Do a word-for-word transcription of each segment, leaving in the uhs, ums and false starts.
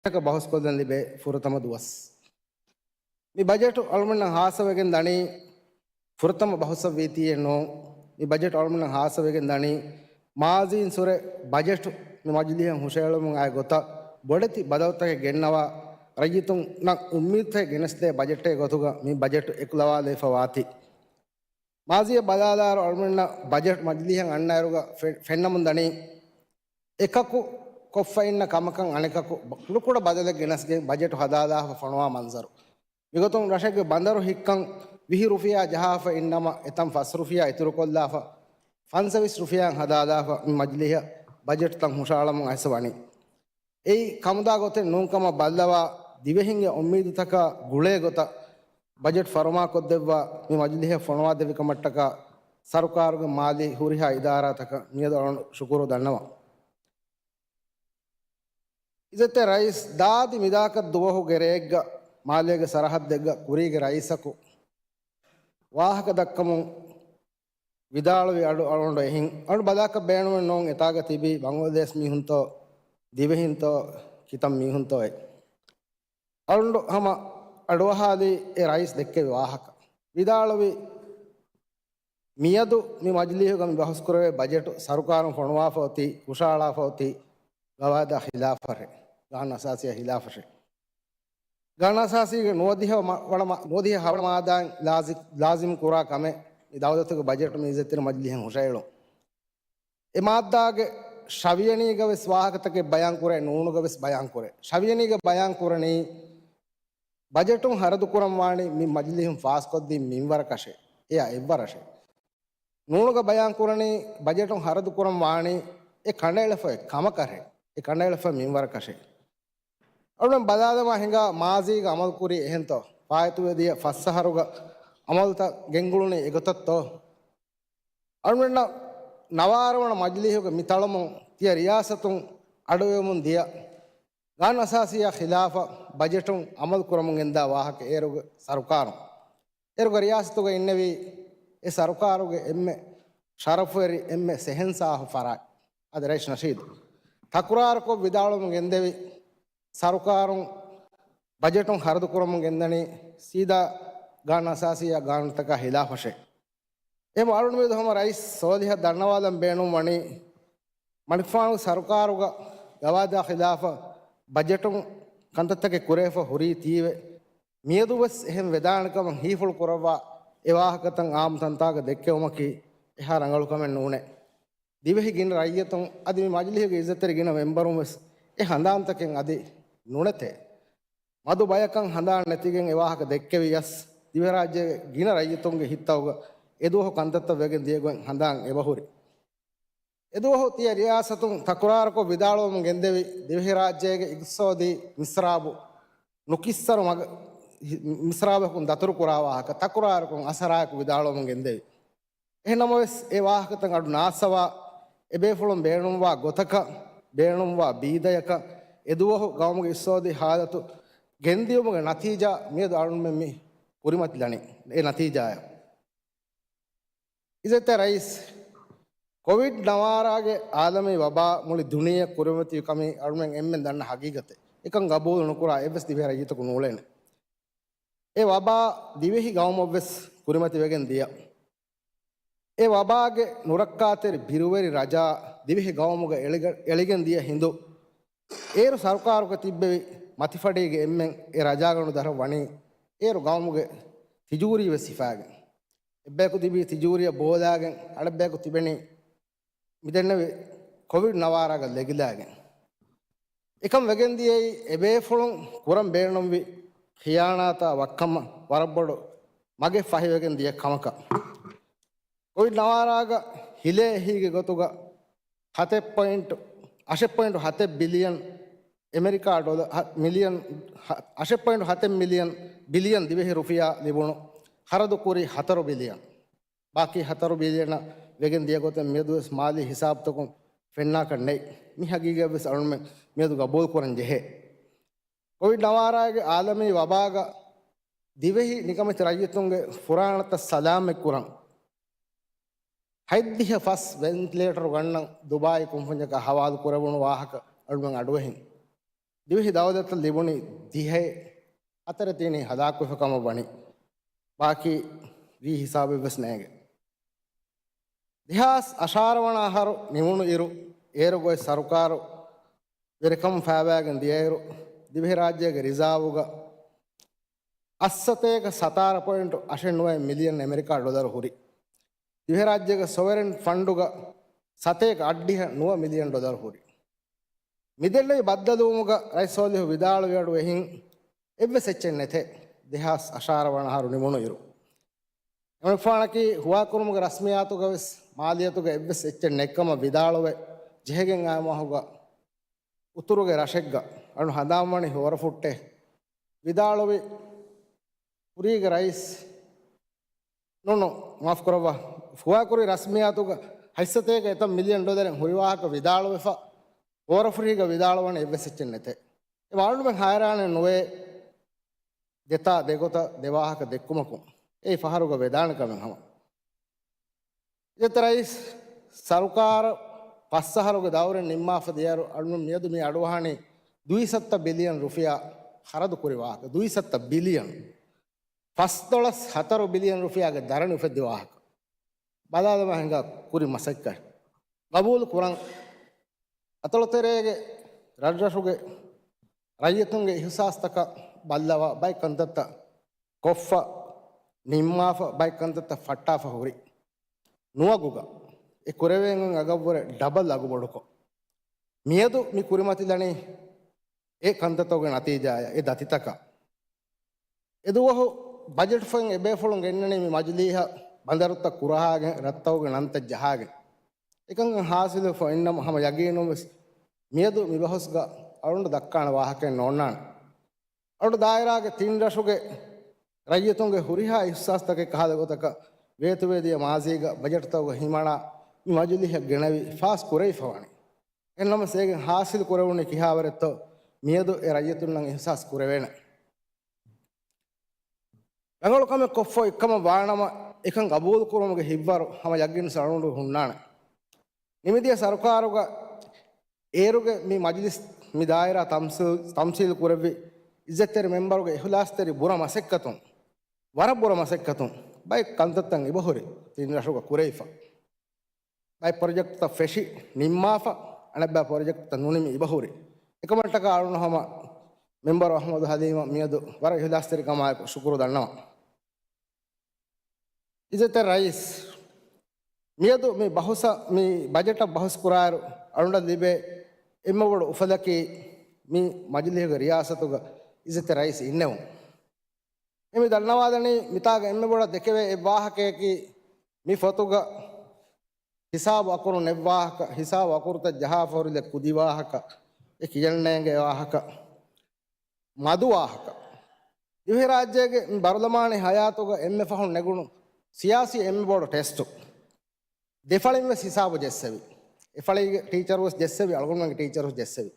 ތަކަށް ބަހުސްކޮށްލަން ލިބޭ ފުރަތަމަ ދުވަސް. މި ބަޖެޓު އަޅުމެންނަށް ހާއްސަވެގެން ދަނީ ފުރަތަމަ ބަހުސަށް ވީތީއެއް ނޫން. މި ބަޖެޓު އަޅުމެންނަށް ހާއްސަވެގެން ދަނީ މާޒީން ސުރެ ބަޖެޓު މި މަޖިލީހަށް ހުށައެޅުމުން އައި ގޮތަށް ބޮޑެތި ބަދަލުތަކެއް ގެންނަވާ، ރައްޔިތުންނަށް އުއްމީދުތަކެއް ގެނެސްދޭ ބަޖެޓެއް ގޮތުގަ މި ބަޖެޓު އެކުލަވާލައިފަ ވާތީ. މާޒީއަށް ބަލާލާއިރު އަޅުމެންނަށް ބަޖެޓް މަޖިލީހަށް އަންނައިރުގަ ފެ-، ފެންނަމުން ދަނީ، އެކަކު ކޮށްފަ އިންނަ ކަމަކަށް އަނެކަކު ބަ-، ކުޑަކުޑަ ބަދަލެއް ގެނެސްގެން ބަޖެޓު ހަދާލާފަ ފޮނުވާ މަންޒަރު. މިގޮތުން ރަށެއްގެ ބަނދަރު ހިއްކަން ވިހި ރުފިޔާ ޖަހާފަ އިންނަމަ، އެތަން ފަސް ރުފިޔާ އިތުރުކޮށްލާފަ، ފަންސަވީސް ރުފިޔާއިން ހަދާލާފަ މި މަޖިލީހަށް ބަޖެޓުތައް ހުށައަޅަމުން އައިސް ވަނީ. އެއީ ކަމުދާ ގޮތެއް ނޫންކަމަށް ބައްލަވާ، ދިވެހިންގެ އުއްމީދުތަކާ ގުޅޭ ގޮތަށް ބަޖެޓް ފަރުމާކޮށްދެއްވާ މި މަޖިލީހަށް ފޮނުވާދެއްވިކަމަށްޓަކާ ސަރުކާރުގެ މާލީ ހުރިހާ އިދާރާތަކަށް މިއަދު އަޅުގަނޑު ޝުކުރު ދަންނަވަން. އިއްޒަތްތެރި ރައީސް، ދާދި މިދާކަށް ދުވަހުގެ ރެއެއްގަ މާލޭގެ ސަރަހައްދެއްގަ ކުރީގެ ރައީސަކު ވާހަކަ ދައްކަމުން ވިދާޅުވި އަޑު އަޅުގަނޑު އެހިން. އަޅު ބަލާކަށް ބޭނުމެއް ނޫން އެތާގަ ތިބީ ބަނގުލަދޭސް މީހުންތޯ، ދިވެހިންތޯ، ކިތަން މީހުންތޯއޭ. އަޅުގަނޑު ހަމަ އަޑުއަހާލީ އެ ރައީސް ދެއްކެވި ވާހަކަ. ވިދާޅުވި މިއަދު މި މަޖިލީހުގަ މި ބަހުސްކުރެވޭ ބަޖެޓު ސަރުކާރުން ފޮނުވާފަ އޮތީ، ހުށައަޅާފަ އޮތީ ގަވާއިދާ ޚިލާފަށޭ، ގާނޫނު އަސާސީއާ ޚިލާފަށޭ. ގާނޫނު އަސާސީގެ ނުވަދިހަ މަ-، ވަނަ މަ-، ނުވަދިހަ ހަވަނަ މާއްދާއިން ލާޒި-، ލާޒިމް ކުރާ ކަމެއް މި ދައުލަތުގެ ބަޖެޓު މި އިއްޒަތްތެރި މަޖިލީހަށް ހުށައެޅުން. އެ މާއްދާގެ ޝަވިޔަނީގަ ވެސް ވާހަކަތަކެއް ބަޔާން ކުރޭ، ނޫނުގަ ވެސް ބަޔާން ކުރޭ. ޝަވިޔަނީގަ ބަޔާން ކުރަނީ، ބަޖެޓުން ހަރަދު ކުރަން ވާނީ މި މަޖިލީހުން ފާސްކޮށްދިން މިންވަރަކަށޭ، އެއާ އެއްވަރަށޭ. ނޫނުގަ ބަޔާން ކުރަނީ، ބަޖެޓުން ހަރަދު ކުރަން ވާނީ އެ ކަނޑައެޅިފައި ކަމަކަށޭ، އެ ކަނޑައެޅިފައި މިންވަރަކަށޭ. އަޅުގަނޑު ބަލާލަމާ ހިނގާ މާޒީގަ އަމަލު ކުރީ އެހެންތޯ؟ ފާއިތުވެދިޔަ ފަސް އަހަރުގަ އަމަލުތައް ގެންގުޅުނީ އެގޮތަށްތޯ؟ އަޅުގަނޑަށް ނަވާރަ ވަނަ މަޖިލީހުގެ މި ތަޅަމުން ތިޔަ ރިޔާސަތުން އަޑުއެވެމުން ދިޔަ ގާނޫނު އަސާސީއާ ޚިލާފަށް ބަޖެޓުން އަމަލު ކުރަމުން ގެންދާ ވާހަކަ އޭރުގެ ސަރުކާރުން، އޭރުގެ ރިޔާސަތުގަ އިންނެވީ އެ ސަރުކާރުގެ އެންމެ ޝަރަފުވެރި، އެންމެ ސެހެންސާހު ފަރާތް އަދި ރައީސް ނަޝީދު. ތަކުރާރުކޮށް ވިދާޅުވަމުން ގެންދެވި، ސަރުކާރުން ބަޖެޓުން ޚަރަދު ކުރަމުން ގެންދަނީ ސީދާ ގާނޫނު އަސާސީއާ ގާނޫނުތަކާ ހިލާފަށޭ. އެހެން އަޅުގަނޑު މިއަދު ހަމަ ރައީސް ސޯލިހަށް ދަންނަވާލަން ބޭނުން ވަނީ، މަނިކުފާނުގެ ސަރުކާރުގަ ގަވާއިދާ ޚިލާފަށް ބަޖެޓުން ކަންތައްތަކެއް ކުރެވިފަ ހުރީ ތީވެ، މިއަދު ވެސް އެހެން ވެދާނެ ކަމަށް ހީފުޅު ކުރައްވާ އެ ވާހަކަތައް އާއްމު ތަންތާގަ ދެއްކެވުމަކީ އެހާ ރަނގަޅު ކަމެއް ނޫނޭ. ދިވެހި ގިނަ ރައްޔިތުން އަދި މި މަޖިލީހުގެ އިއްޒަތްތެރި ގިނަ މެންބަރުން ވެސް އެ ހަނދާންތަކެއް އަދި ނުނެތޭ. މަދު ބަޔަކަށް ހަނދާން ނެތިގެން އެ ވާހަކަ ދެއްކެވިޔަސް، ދިވެހިރާއްޖޭގެ ގިނަ ރައްޔިތުންގެ ހިތްތަކުގަ އެދުވަހު ކަންތައްތައް ވެގެން ދިޔަގޮތް ހަނދާން އެބަހުރި. އެދުވަހު ތިޔަ ރިޔާސަތުން ތަކުރާރުކޮށް ވިދާޅުވަމުން ގެންދެވި، ދިވެހިރާއްޖޭގެ އިގްތިސޯދީ މިސްރާބު ނުކިއްސަރު މަގަށް މިސްރާބަކުން ދަތުރުކުރާ ވާހަކަ ތަކުރާރުކޮށް އަސަރާއެކު ވިދާޅުވަމުން ގެންދެވި. އެހެންނަމަވެސް، އެ ވާހަކަތައް އަޑު ނާއްސަވާ، އެބޭފުޅުން ބޭނުންވާ ގޮތަކަށް، ބޭނުންވާ ބީދަޔަކަށް އެދުވަހު ގައުމުގެ އިގްތިސޯދީ ހާލަތު ގެންދިޔުމުގެ ނަތީޖާ މިއަދު އަޅުގަނޑުމެން މި ކުރިމަތިލަނީ އެ ނަތީޖާއަށް. އިއްޒަތްތެރި ރައީސް، ކޮވިޑް ނަވާރާގެ އާލަމީ ވަބާ މުޅި ދުނިޔެއަށް ކުރިމަތިވި ކަމީ އަޅުގަނޑުމެން އެންމެން ދަންނަ ހަގީގަތެއް. އެކަން ގަބޫލު ނުކުރާ އެއްވެސް ދިވެހި ރައްޔިތަކު ނޫޅޭނެ. އެ ވަބާ ދިވެހި ގައުމަށްވެސް ކުރިމަތިވެގެން ދިޔަ. އެ ވަބާގެ ނުރައްކާތެރި ބިރުވެރި ރަޖާ ދިވެހި ގައުމުގަ އެޅިގ-، އެޅިގެން ދިޔަ ހިނދު، އޭރު ސަރުކާރުގަ ތިއްބެވި މަތިފަޑީގެ އެންމެން އެ ރަޖާގަނޑު ދަށަށް ވަނީ އޭރު ގައުމުގެ ތިޖޫރީ ވެސް ހިފާގެން. އެއްބަޔަކު ތިބީ ތިޖޫރީއަށް ބޯލާގެން، އަނެއްބަޔަކު ތިބެނީ މިދެންނެވި ކޮވިޑް ނަވާރާގަ ލެގިލާގެން. އެކަން ވެގެން ދިޔައީ އެބޭފުޅުން ކުރަން ބޭނުންވި ޚިޔާނާތާ ވައްކަމަށް ވަރަށް ބޮޑު މަގެއް ފަހިވެގެން ދިޔަ ކަމަކަށް. ކޮވިޑް ނަވާރާގަ ހިލޭ އެހީގެ ގޮތުގަ ހަތެއް ޕޮއިންޓު، އަށެއް ޕޮއިންޓު ހަތެއް ބިލިއަން އެމެރިކާ ޑޮލަ، ހަ، މިލިއަން، ހަ، އަށެއް ޕޮއިންޓު ހަތެއް މިލިއަން، ބިލިއަން ދިވެހި ރުފިޔާ ލިބުނު ޚަރަދު ކުރީ ހަތަރު ބިލިއަން. ބާކީ ހަތަރު ބިލިއަނަށް ވެގެން ދިޔަ ގޮތެއް މިއަދުވެސް މާލީ ހިސާބުތަކުން ފެންނާކަށް ނެތް. މި ހަގީގަތްވެސް އަޅުގަނޑުމެން މިއަދު ގަބޫލު ކުރަން ޖެހޭ. ކޮވިޑް ނަވާރާގެ އާލަމީ ވަބާގަ ދިވެހި ނިކަމެތި ރައްޔިތުންގެ ފުރާނަތައް ސަލާމަތް ކުރަން ހަތްދިހަ ފަސް ވެންޓިލޭޓަރު ގަންނަން ދުބާއީ ކުންފުންޏަކަށް ހަވާލު ކުރެވުނު ވާހަކަ އަޅުގަނޑުމެން އަޑުއެހިން. ދިވެހި ދައުލަތަށް ލިބުނީ ދިހައެއް، ހަތަރެއް ތިނީ ހަލާކުވެފަ ކަމަށް ވަނީ. ބާކީ ވީ ހިސާބެއްވެސް ނޭނގެ. ދެހާސް އަށާރަ ވަނަ އަހަރު ނިމުނު އިރު، އޭރު ގޮތް ސަރުކާރު ވެރިކަން ފައިބައިގެން ދިޔައިރު، ދިވެހިރާއްޖޭގެ ރިޒާވުގަ އަށްސަތޭކަ ސަތާރަ ޕޮއިންޓު އަށެއް ނުވަ މިލިއަން އެމެރިކާ ޑޮލަރު ހުރި. ދިވެހިރާއްޖޭގެ ސޮވެރެން ފަންޑުގަ ސަތޭކަ އަށްޑިހަ ނުވަ މިލިއަން ޑޮލަރު ހުރި. މިދެންނެވި ބައްދަލުވުމުގަ ރައީސް ސޯލިހު ވިދާޅުވި އަޑު އެހިން އެއްވެސް އެއްޗެއް ނެތޭ، ދެހާސް އަށާރަ ވަނަ އަހަރު ނިމުނު އިރު. އެމަނިކުފާނަކީ ހުވާކުރުމުގެ ރަސްމިއްޔާތުގަވެސް މާލިއްޔަތުގަ އެއްވެސް އެއްޗެއް ނެތްކަމަށް ވިދާޅުވެ ޖެހިގެން އާ މަހުގަ އުތުރުގެ ރަށެއްގަ އަޅު ހަނދާންވަނީ ހޯރަފުއްޓެ ވިދާޅުވި ކުރީގެ ރައީސް ނޫނު، މާފުކުރައްވާ، ފުވާކުރި ރަސްމިއްޔާތުގަ ހަތްސަތޭކަ އެތައް މިލިއަން ޑޮލަރެއް ހުރި ވާހަކަ ވިދާޅުވެފަ، ހޯރަފުށީގަ ވިދާޅުވަނީ އެއްވެސް އެއްޗެއް ނެތޭ. އެ އަޅުމެން ހައިރާނެއް ނުވޭ، ދެތާ ދެގޮތަށް ދެވާހަކަ ދެއްކުމަކުން އެއީ ފަހަރުގަ ވެދާނެ ކަމެއް ހަމަ. އިއްޒަތްތެރި ރައީސް، ސަރުކާރު ފަސް އަހަރުގެ ދައުރެއް ނިންމާފަ ދިޔައިރު އަޅުމެން މިއަދު މި އަޑުއަހަނީ ދުއިސައްތަ ބިލިއަން ރުފިޔާ ޚަރަދު ކުރި ވާހަކަ. ދުއިސައްތަ ބިލިއަން. ފަސްދޮޅަސް ހަތަރު ބިލިއަން ރުފިޔާގެ ދަރަނި އުފެއްދި ވާހަކަ. ބަލާލަމާ ހިނގާ ކުރި މަސައްކަތް. ގަބޫލު ކުރަން. އަތޮޅުތެރޭގެ ރަށްރަށުގެ ރައްޔިތުންގެ އިހުސާސްތަކަށް ބައްލަވާ ބައެއް ކަންތައްތައް ކޮށްފަ، ނިންމާފަ، ބައެއް ކަންތައްތައް ފައްޓާފަ ހުރި. ނުވަގުގަ އެ ކުރެވޭން އަގަށްވުރެ ޑަބަލް އަގުބޮޑުކޮށް، މިއަދު މި ކުރިމަތިލަނީ އެ ކަންތައްތަކުގެ ނަތީޖާއަށް، އެ ދަތިތަކަށް. އެދުވަހު ބަޖެޓް ފޮތް އެބޭފުޅުން ގެންނަނީ މި މަޖިލީހަށް ބަނދަރުތައް ކުރަހާގެން، ރަށްތަކުގެ ނަންތައް ޖަހާގެން. އެކަންކަން ހާސިލުވެފަ އިންނަމަ، ހަމަ ޔަގީނުންވެސް މިއަދު މި ބަހުސްގަ އަޅުގަނޑު ދައްކާނެ ވާހަކައެއް ނޯންނާނެ. އަޅުގަނޑު ދާއިރާގެ ތިން ރަށުގެ ރައްޔިތުންގެ ހުރިހާ އިހްސާސްތަކެއް ކަހަލަ ގޮތަކަށް ވޭތުވެދިޔަ މާޒީގަ ބަޖެޓްތަކުގަ ހިމަނާ މި މަޖިލީހަށް ގެނެވި ފާސް ކުރެވިފަވާނެ. އެހެންނަމަވެސް އޭގެން ހާސިލު ކުރެވުނީ ކިހާވަރެއްތޯ މިއަދު އެ ރައްޔިތުންނަށް އިހްސާސް ކުރެވޭނެ. ރަނގަޅު ކަމެއް ކޮށްފަ އެއްކަމަށް ވާނަމަ، އެކަން ގަބޫލު ކުރުމުގެ ހިތްވަރު ހަމަ ޔަގީން ސަޅުނޑު ހުންނާނެ. ނިމިދިޔަ ސަރުކާރުގަ އޭރުގެ މި މަޖިލިސް، މި ދާއިރާ ތަމްސީލް، ތަމްސީލް ކުރެއްވި އިއްޒަތްތެރި މެމްބަރުގެ އިހުލާސްތެރި ބުރަ މަސައްކަތުން، ވަރަށް ބުރަ މަސައްކަތުން ބައެއް ކަންތައްތައް އިބަހުރި ތިން ރަށުގަ ކުރެވިފަ. ބައެއް ޕްރޮޖެކްޓްތައް ފެށި ނިންމާފަ، އަނެއްބައި ޕްރޮޖެކްޓްތައް ނުނިމި އިބަހުރި. އެކަމަށްޓަކާ އަޅުން ހަމަ މެމްބަރު އަޙްމަދު ހަލީމަށް މިއަދު ވަރަށް އިހުލާސްތެރިކަމާއެކު ޝުކުރު ދަންނަވަން. އިއްޒަތްތެރި ރައީސް، މިއަދު މި ބަހުސަ، މި ބަޖެޓަށް ބަހުސް ކުރާއިރު އަޅުގަނޑަށް ލިބޭ އެންމެ ބޮޑު އުފަލަކީ މި މަޖިލީހުގެ ރިޔާސަތުގަ އިއްޒަތްތެރި ރައީސް އިންނެވުން. އެ މި ދަންނަވާލަނީ މިތާގަ އެންމެ ބޮޑަށް ދެކެވޭ އެއް ވާހަކަޔަކީ މި ފޮތުގަ ހިސާބު އަކުރު ނެތް ވާހަކަ، ހިސާބު އަކުރުތައް ޖަހާފަ ހުރި ލެއް ކުދި ވާހަކަ، އެ ކިޔަން ނޭނގޭ ވާހަކަ، މަދު ވާހަކަ. ދިވެހިރާއްޖޭގެ މި ބަރުލަމާނީ ހަޔާތުގަ އެންމެ ފަހުން ނެގުނު ސިޔާސީ އެންމެ ބޮޑު ޓެސްޓު. ދެފަޅިން ވެސް ހިސާބު ޖެއްސެވި. އެފަޅީގެ ޓީޗަރު ވެސް ޖެއްސެވި، އަޅުގަނޑުމެންގެ ޓީޗަރު ވެސް ޖެއްސެވި.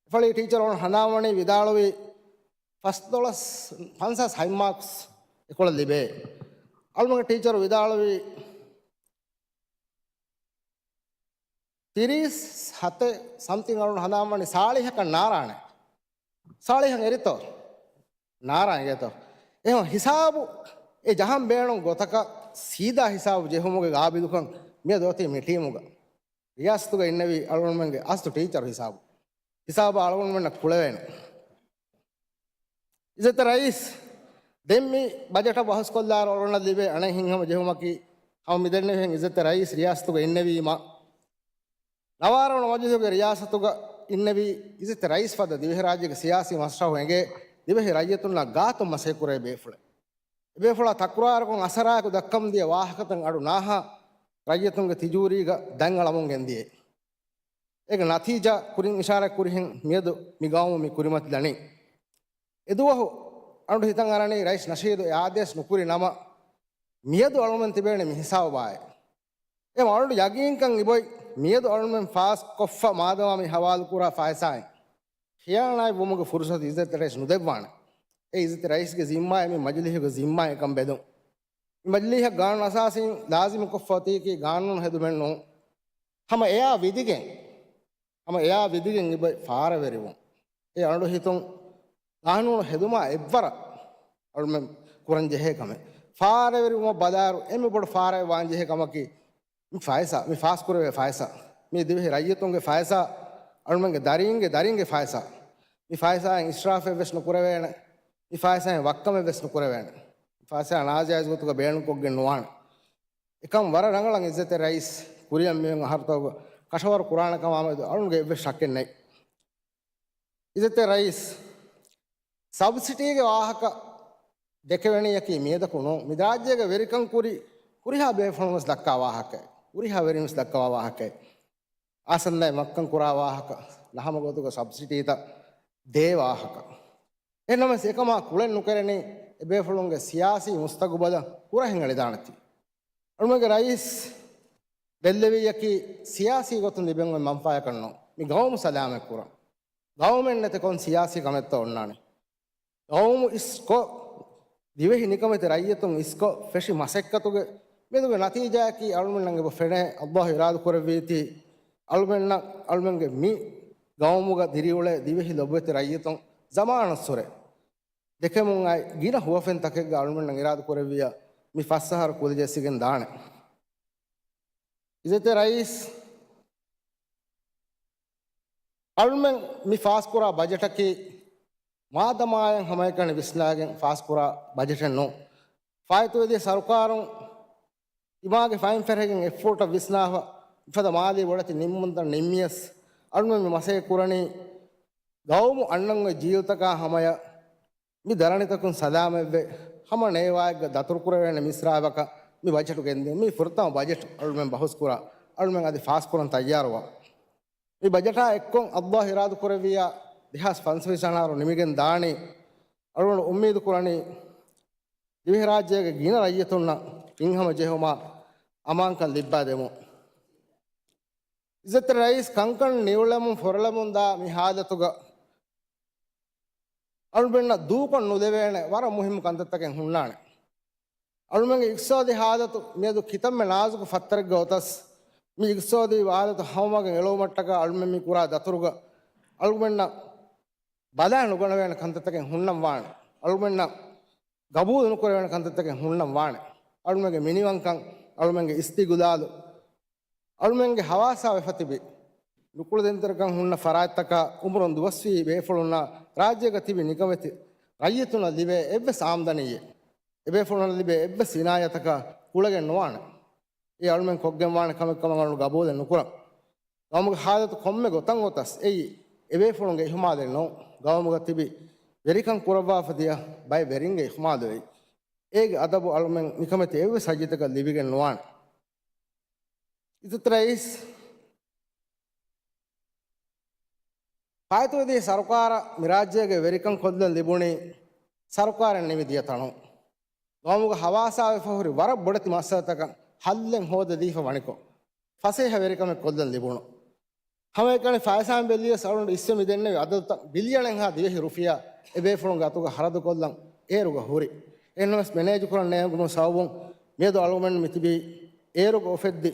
އެފަޅީ ޓީޗަރު އަޅުގަނޑު ހަނދާންވަނީ ވިދާޅުވީ ފަސްދޮޅަސް، ފަންސާސް ހަތް މާކްސް އެކޮޅަށް ލިބޭ. އަޅުގަނޑުގެ ޓީޗަރު ވިދާޅުވީ ތިރީސް ހަތެއް ސަމްތިން އަޅުން ހަނދާންވަނީ ސާޅީހަކަށް ނާރާނެ. ސާޅީހަށް އެރިތޯ؟ ނާރާނެ އިނގޭތޯ؟ އެހެން ހިސާބު އެ ޖަހަން ބޭނުން ގޮތަކަށް ސީދާ ހިސާބު ޖެހުމުގެ ގާބިލުކަން މިއަދު އޮތީ މި ޓީމުގަ. ރިޔާސަތުގަ އިންނެވީ އަޅުގަނޑުމެންގެ އަސްލު ޓީޗަރު ހިސާބު. ހިސާބަށް އަޅުގަނޑުމެންނަށް ކުޅެވޭނެ. އިއްޒަތްތެރި ރައީސް، ދެން މި ބަޖެޓަށް ބަހުސްކޮށްލާއިރު އަޅުގަނޑަށް ލިބޭ އަނެއް ހިތްހަމަޖެހުމަކީ، ހަމަ މިދެންނެވިހެން އިއްޒަތްތެރި ރައީސް ރިޔާސަތުގަ އިންނެވީމަ، ނަވާރަ ވަނަ މަޖިލީހުގެ ރިޔާސަތުގަ އިންނެވީ އިއްޒަތްތެރި ރައީސް ފަދަ ދިވެހިރާއްޖޭގެ ސިޔާސީ މަސްރަހު އެނގޭ ދިވެހި ރައްޔިތުންނާ ގާތުން މަސައްކަތްކުރޭ ބޭފުޅެއް. އެބޭފުޅާ ތަކުރާރުކޮށް އަސަރާއެކު ދައްކަމުންދިޔަ ވާހަކަތައް އަޑު ނާހާ ރައްޔިތުންގެ ތިޖޫރީގަ ދަތް އަޅަމުން ގެންދިޔައީ. އޭގެ ނަތީޖާ ކުރިން އިޝާރާތް ކުރިހެން މިއަދު މި ގައުމު މި ކުރިމަތިލަނީ. އެދުވަހު އަޅުގަނޑު ހިތަށް އަރަނީ ރައީސް ނަޝީދު އެ އާދޭސް ނުކުރި ނަމަ، މިއަދު އަޅުގަނޑުމެން ތިބޭނެ މި ހިސާބާއި. އެ އަޅުގަނޑު ޔަގީންކަން އިބޮތް މިއަދު އަޅުގަނޑުމެން ފާސް ކޮށްފަ މާދަމާ މި ހަވާލުކުރާ ފައިސާއިން ޚިޔާނާތް ވުމުގެ ފުރުސަތު އިއްޒަތްތެރި ރައީސް ނުދެއްވާނެ. އެ އިއްޒަތްތެރި ރައީސްގެ ޒިންމާއެއް މި މަޖިލީހުގެ ޒިންމާއެއް އެކަން ބެލުން. މި މަޖިލީހަށް ގާނޫނު އަސާސީން ލާޒިމު ކޮށްފަ އޮތީކީ ގާނޫނު ހެދުމެއް ނޫން. ހަމަ އެއާ ވިދިގެން، ހަމަ އެއާ ވިދިގެން އިބަ ފާރަވެރިވުން. އެ އަޅު ހިތުން ގާނޫނު ހެދުމާ އެއްވަރަށް އަޅުމެން ކުރަން ޖެހޭ ކަމެއް. ފާރަވެރިވުމަށް ބަލާއިރު އެންމެ ބޮޑު ފާރައެއް ވާން ޖެހޭ ކަމަކީ މި ފައިސާ، މި ފާސްކުރެވޭ ފައިސާ، މި ދިވެހި ރައްޔިތުންގެ ފައިސާ، އަޅުމެންގެ ދަރީންގެ ދަރީންގެ ފައިސާ. މި ފައިސާއިން އިސްރާފެއް ވެސް ނުކުރެވޭނެ. މި ފައިސާއިން ވައްކަމެއް ވެސް ނުކުރެވޭނެ. މި ފައިސާ ނާޖާއިޒް ގޮތުގަ ބޭނުންކޮށްގެން ނުވާނެ. އެކަން ވަރަށް ރަނގަޅަށް އިއްޒަތްތެރި ރައީސް ކުރިއަށް މިއޮތް އަހަރުތަކުގަ ކަށަވަރު ކުރާނެ ކަމާމެދު އަޅުގަނޑުގެ އެއްވެސް ޝައްކެއް ނެތް. އިއްޒަތްތެރި ރައީސް، ސަބްސިޑީގެ ވާހަކަ ދެކެވެނީއަކީ މިއަދަކު ނޫން. މި ރާއްޖޭގެ ވެރިކަން ކުރި ހުރިހާ ބޭފުޅުން ވެސް ދައްކާ ވާހަކައެއް. ހުރިހާ ވެރިން ވެސް ދައްކަވާ ވާހަކައެއް. އާސަންދާއި މައްކަން ކުރާ ވާހަކަ، ނަހަމަ ގޮތުގަ ސަބްސިޑީތައް ދޭ ވާހަކަ. އެހެންނަމަވެސް އެކަމާ ކުޅެން ނުކެރެނީ އެބޭފުޅުންގެ ސިޔާސީ މުސްތަގުބަލަށް ހުރަހެއް އެޅިދާނެތީ. އަޅުމެންގެ ރައީސް ބެއްލެވިއްޔަކީ ސިޔާސީ ގޮތުން ލިބެން އޮތް މަންފާޔަކަށް ނޫން. މި ގައުމު ސަލާމަތް ކުރަން. ގައުމެއް ނެތެ ކޮން ސިޔާސީ ކަމެއްތޯ އޮންނާނެ؟ ގައުމު އިސްކޮށް، ދިވެހި ނިކަމެތި ރައްޔިތުން އިސްކޮށް ފެށި މަސައްކަތުގެ މެދުގެ ނަތީޖާއަކީ އަޅުމެންނަށް އެބަ ފެނޭ، އައްލާހު އިރާދަ ކުރެއްވީތީ، އަޅުމެންނަށް، އަޅުމެންގެ މި ގައުމުގަ ދިރިއުޅޭ ދިވެހި ލޮބުވެތި ރައްޔިތުން ޒަމާނަށްސުރެ ދެކެމުން އައި ގިނަ ހުވަފެން ތަކެއްގަ އަޅުމެންނަށް އިރާދަ ކުރެއްވިޔާ މި ފަސް އަހަރު ކުލަ ޖެއްސިގެން ދާނެ. އިއްޒަތްތެރި ރައީސް، އަޅުމެން މި ފާސްކުރާ ބަޖެޓަކީ މާދަމާއަށް ހަމައެކަނި ވިސްނާގެން ފާސްކުރާ ބަޖެޓެއް ނޫން. ފާއިތުވެދިޔަ ސަރުކާރުން އިމާގެ ފައިން ފެށިގެން އެއްފޫޓަށް ވިސްނާފަ މިފަދަ މާލީ ބޮޑެތި ނިންމުންތައް ނިންމިޔަސް، އަޅުމެން މި މަސައްކަތް ކުރަނީ ގައުމު އަންނަން އޮތް ޖީލުތަކާ ހަމަޔަށް މި ދަރަނިތަކުން ސަލާމަތްވެ، ހަމަ ނޭވާއެއްގަ ދަތުރުކުރެވޭނެ މިސްރާބަކަށް މި ބަޖެޓު ގެންދިނުން. މީ ފުރަތަމަ ބަޖެޓު އަޅުމެން ބަހުސްކުރާ، އަޅުމެން އަދި ފާސްކުރަން ތައްޔާރުވާ. މި ބަޖެޓާ އެއްކޮށް އައްލާހު އިރާދަކުރެއްވިއްޔާ ދެހާސް ފަންސަވީސް އަނާރު ނިމިގެން ދާނީ. އަޅުގަނޑު އުއްމީދު ކުރަނީ ދިވެހިރާއްޖޭގެ ގިނަ ރައްޔިތުންނަށް ހިތްހަމަ ޖެހުމާ އަމާންކަން ލިއްބާދެމުން. އިއްޒަތްތެރި ރައީސް، ކަންކަން ނިއުޅެމުން ފޮރޮޅަމުން ދާ މި ހާލަތުގަ އަޅުގަނޑަށް ދޫކޮށް ނުލެވޭނެ ވަރަށް މުހިއްމު ކަންތައްތަކެއް ހުންނާނެ. އަޅުމެންގެ އިގްތިސާދީ ހާލަތު މިއަދު ކިތަންމެ ނާޒުކު ފައްތަރެއްގަ އޮތަސް، މި އިގްތިސާދީ ހާލަތު ހަމަވާގެން އެޅުވުމަށްޓަކާ އަޅުމެން މި ކުރާ ދަތުރުގަ އަޅުގަނޑަށް ބަލާ ނުގަނެވޭނެ ކަންތައްތަކެއް ހުންނަން ވާނެ. އަޅުމެންނަށް ގަބޫލު ނުކުރެވޭނެ ކަންތައްތަކެއް ހުންނަން ވާނެ. އަޅުމެންގެ މިނިވަންކަން، އަޅުމެންގެ އިސްތިގުލާލު، އަޅުމެންގެ ހަވާސާ ވެފަ ތިބި ނުކުޅެދެންތެރިކަން ހުންނަ ފަރާތްތަކާ އުމުރުން ދުވަސްވީ ބޭފުޅުންނާ ރާއްޖޭގަ ތިބި ނިކަމެތި ރައްޔިތުންނަށް ލިބޭ އެއްވެސް އާމްދަނީއެއް، އެބޭފުޅުންނަށް ލިބޭ އެއްވެސް އިނާޔަތަކާ ކުޅެގެން ނުވާނެ. އެ އަޅުމެން ކޮށްގެން ވާނެ ކަމެއް ކަމަށް އަޅުގަނޑު ގަބޫލެއް ނުކުރަން. ގައުމުގެ ހާލަތު ކޮންމެ ގޮތަށް އޮތަސް އެއީ އެބޭފުޅުންގެ އިހުމާލެއް ނޫން. ގައުމުގަ ތިބި ވެރިކަން ކުރައްވާފަ ދިޔަ ބައެއް ވެރިންގެ އިހުމާލު އެއީ. އޭގެ އަދަބު އަޅުމެން ނިކަމެތި އެއްވެސް ރައްޔިތަކަށް ލިބިގެން ނުވާނެ. އިއްޒަތްތެރި ރައީސް، ފާއިތުވެދިޔަ ސަރުކާރަށް މި ރާއްޖޭގެ ވެރިކަން ކޮށްލަން ލިބުނީ ސަރުކާރެއް ނިމިދިޔަ ތަނުން. ގައުމުގަ ހަވާސާވެފަ ހުރި ވަރަށް ބޮޑެތި މައްސަލަތަކަށް ހައްލެއް ހޯދަދީފަ ވަނިކޮށް، ފަސޭހަ ވެރިކަމެއް ކޮށްލަން ލިބުނު. ހަމައެކަނި ފައިސާއިން ބެއްލިޔަސް އަޅުގަނޑު އިސްވެ މި ދެންނެވި އަދަދުތައް ބިލިއަނެއްހާ ދިވެހި ރުފިޔާ އެބޭފުޅުންގެ އަތުގަ ހަރަދުކޮށްލަން އޭރުގަ ހުރި. އެހެންނަމަވެސް މެނޭޖުކުރަން ނޭނގުމުން ސަބަބުން މިއަދު އަޅުގަނޑު މިތިބީ އޭރުގަ އުފެއްދި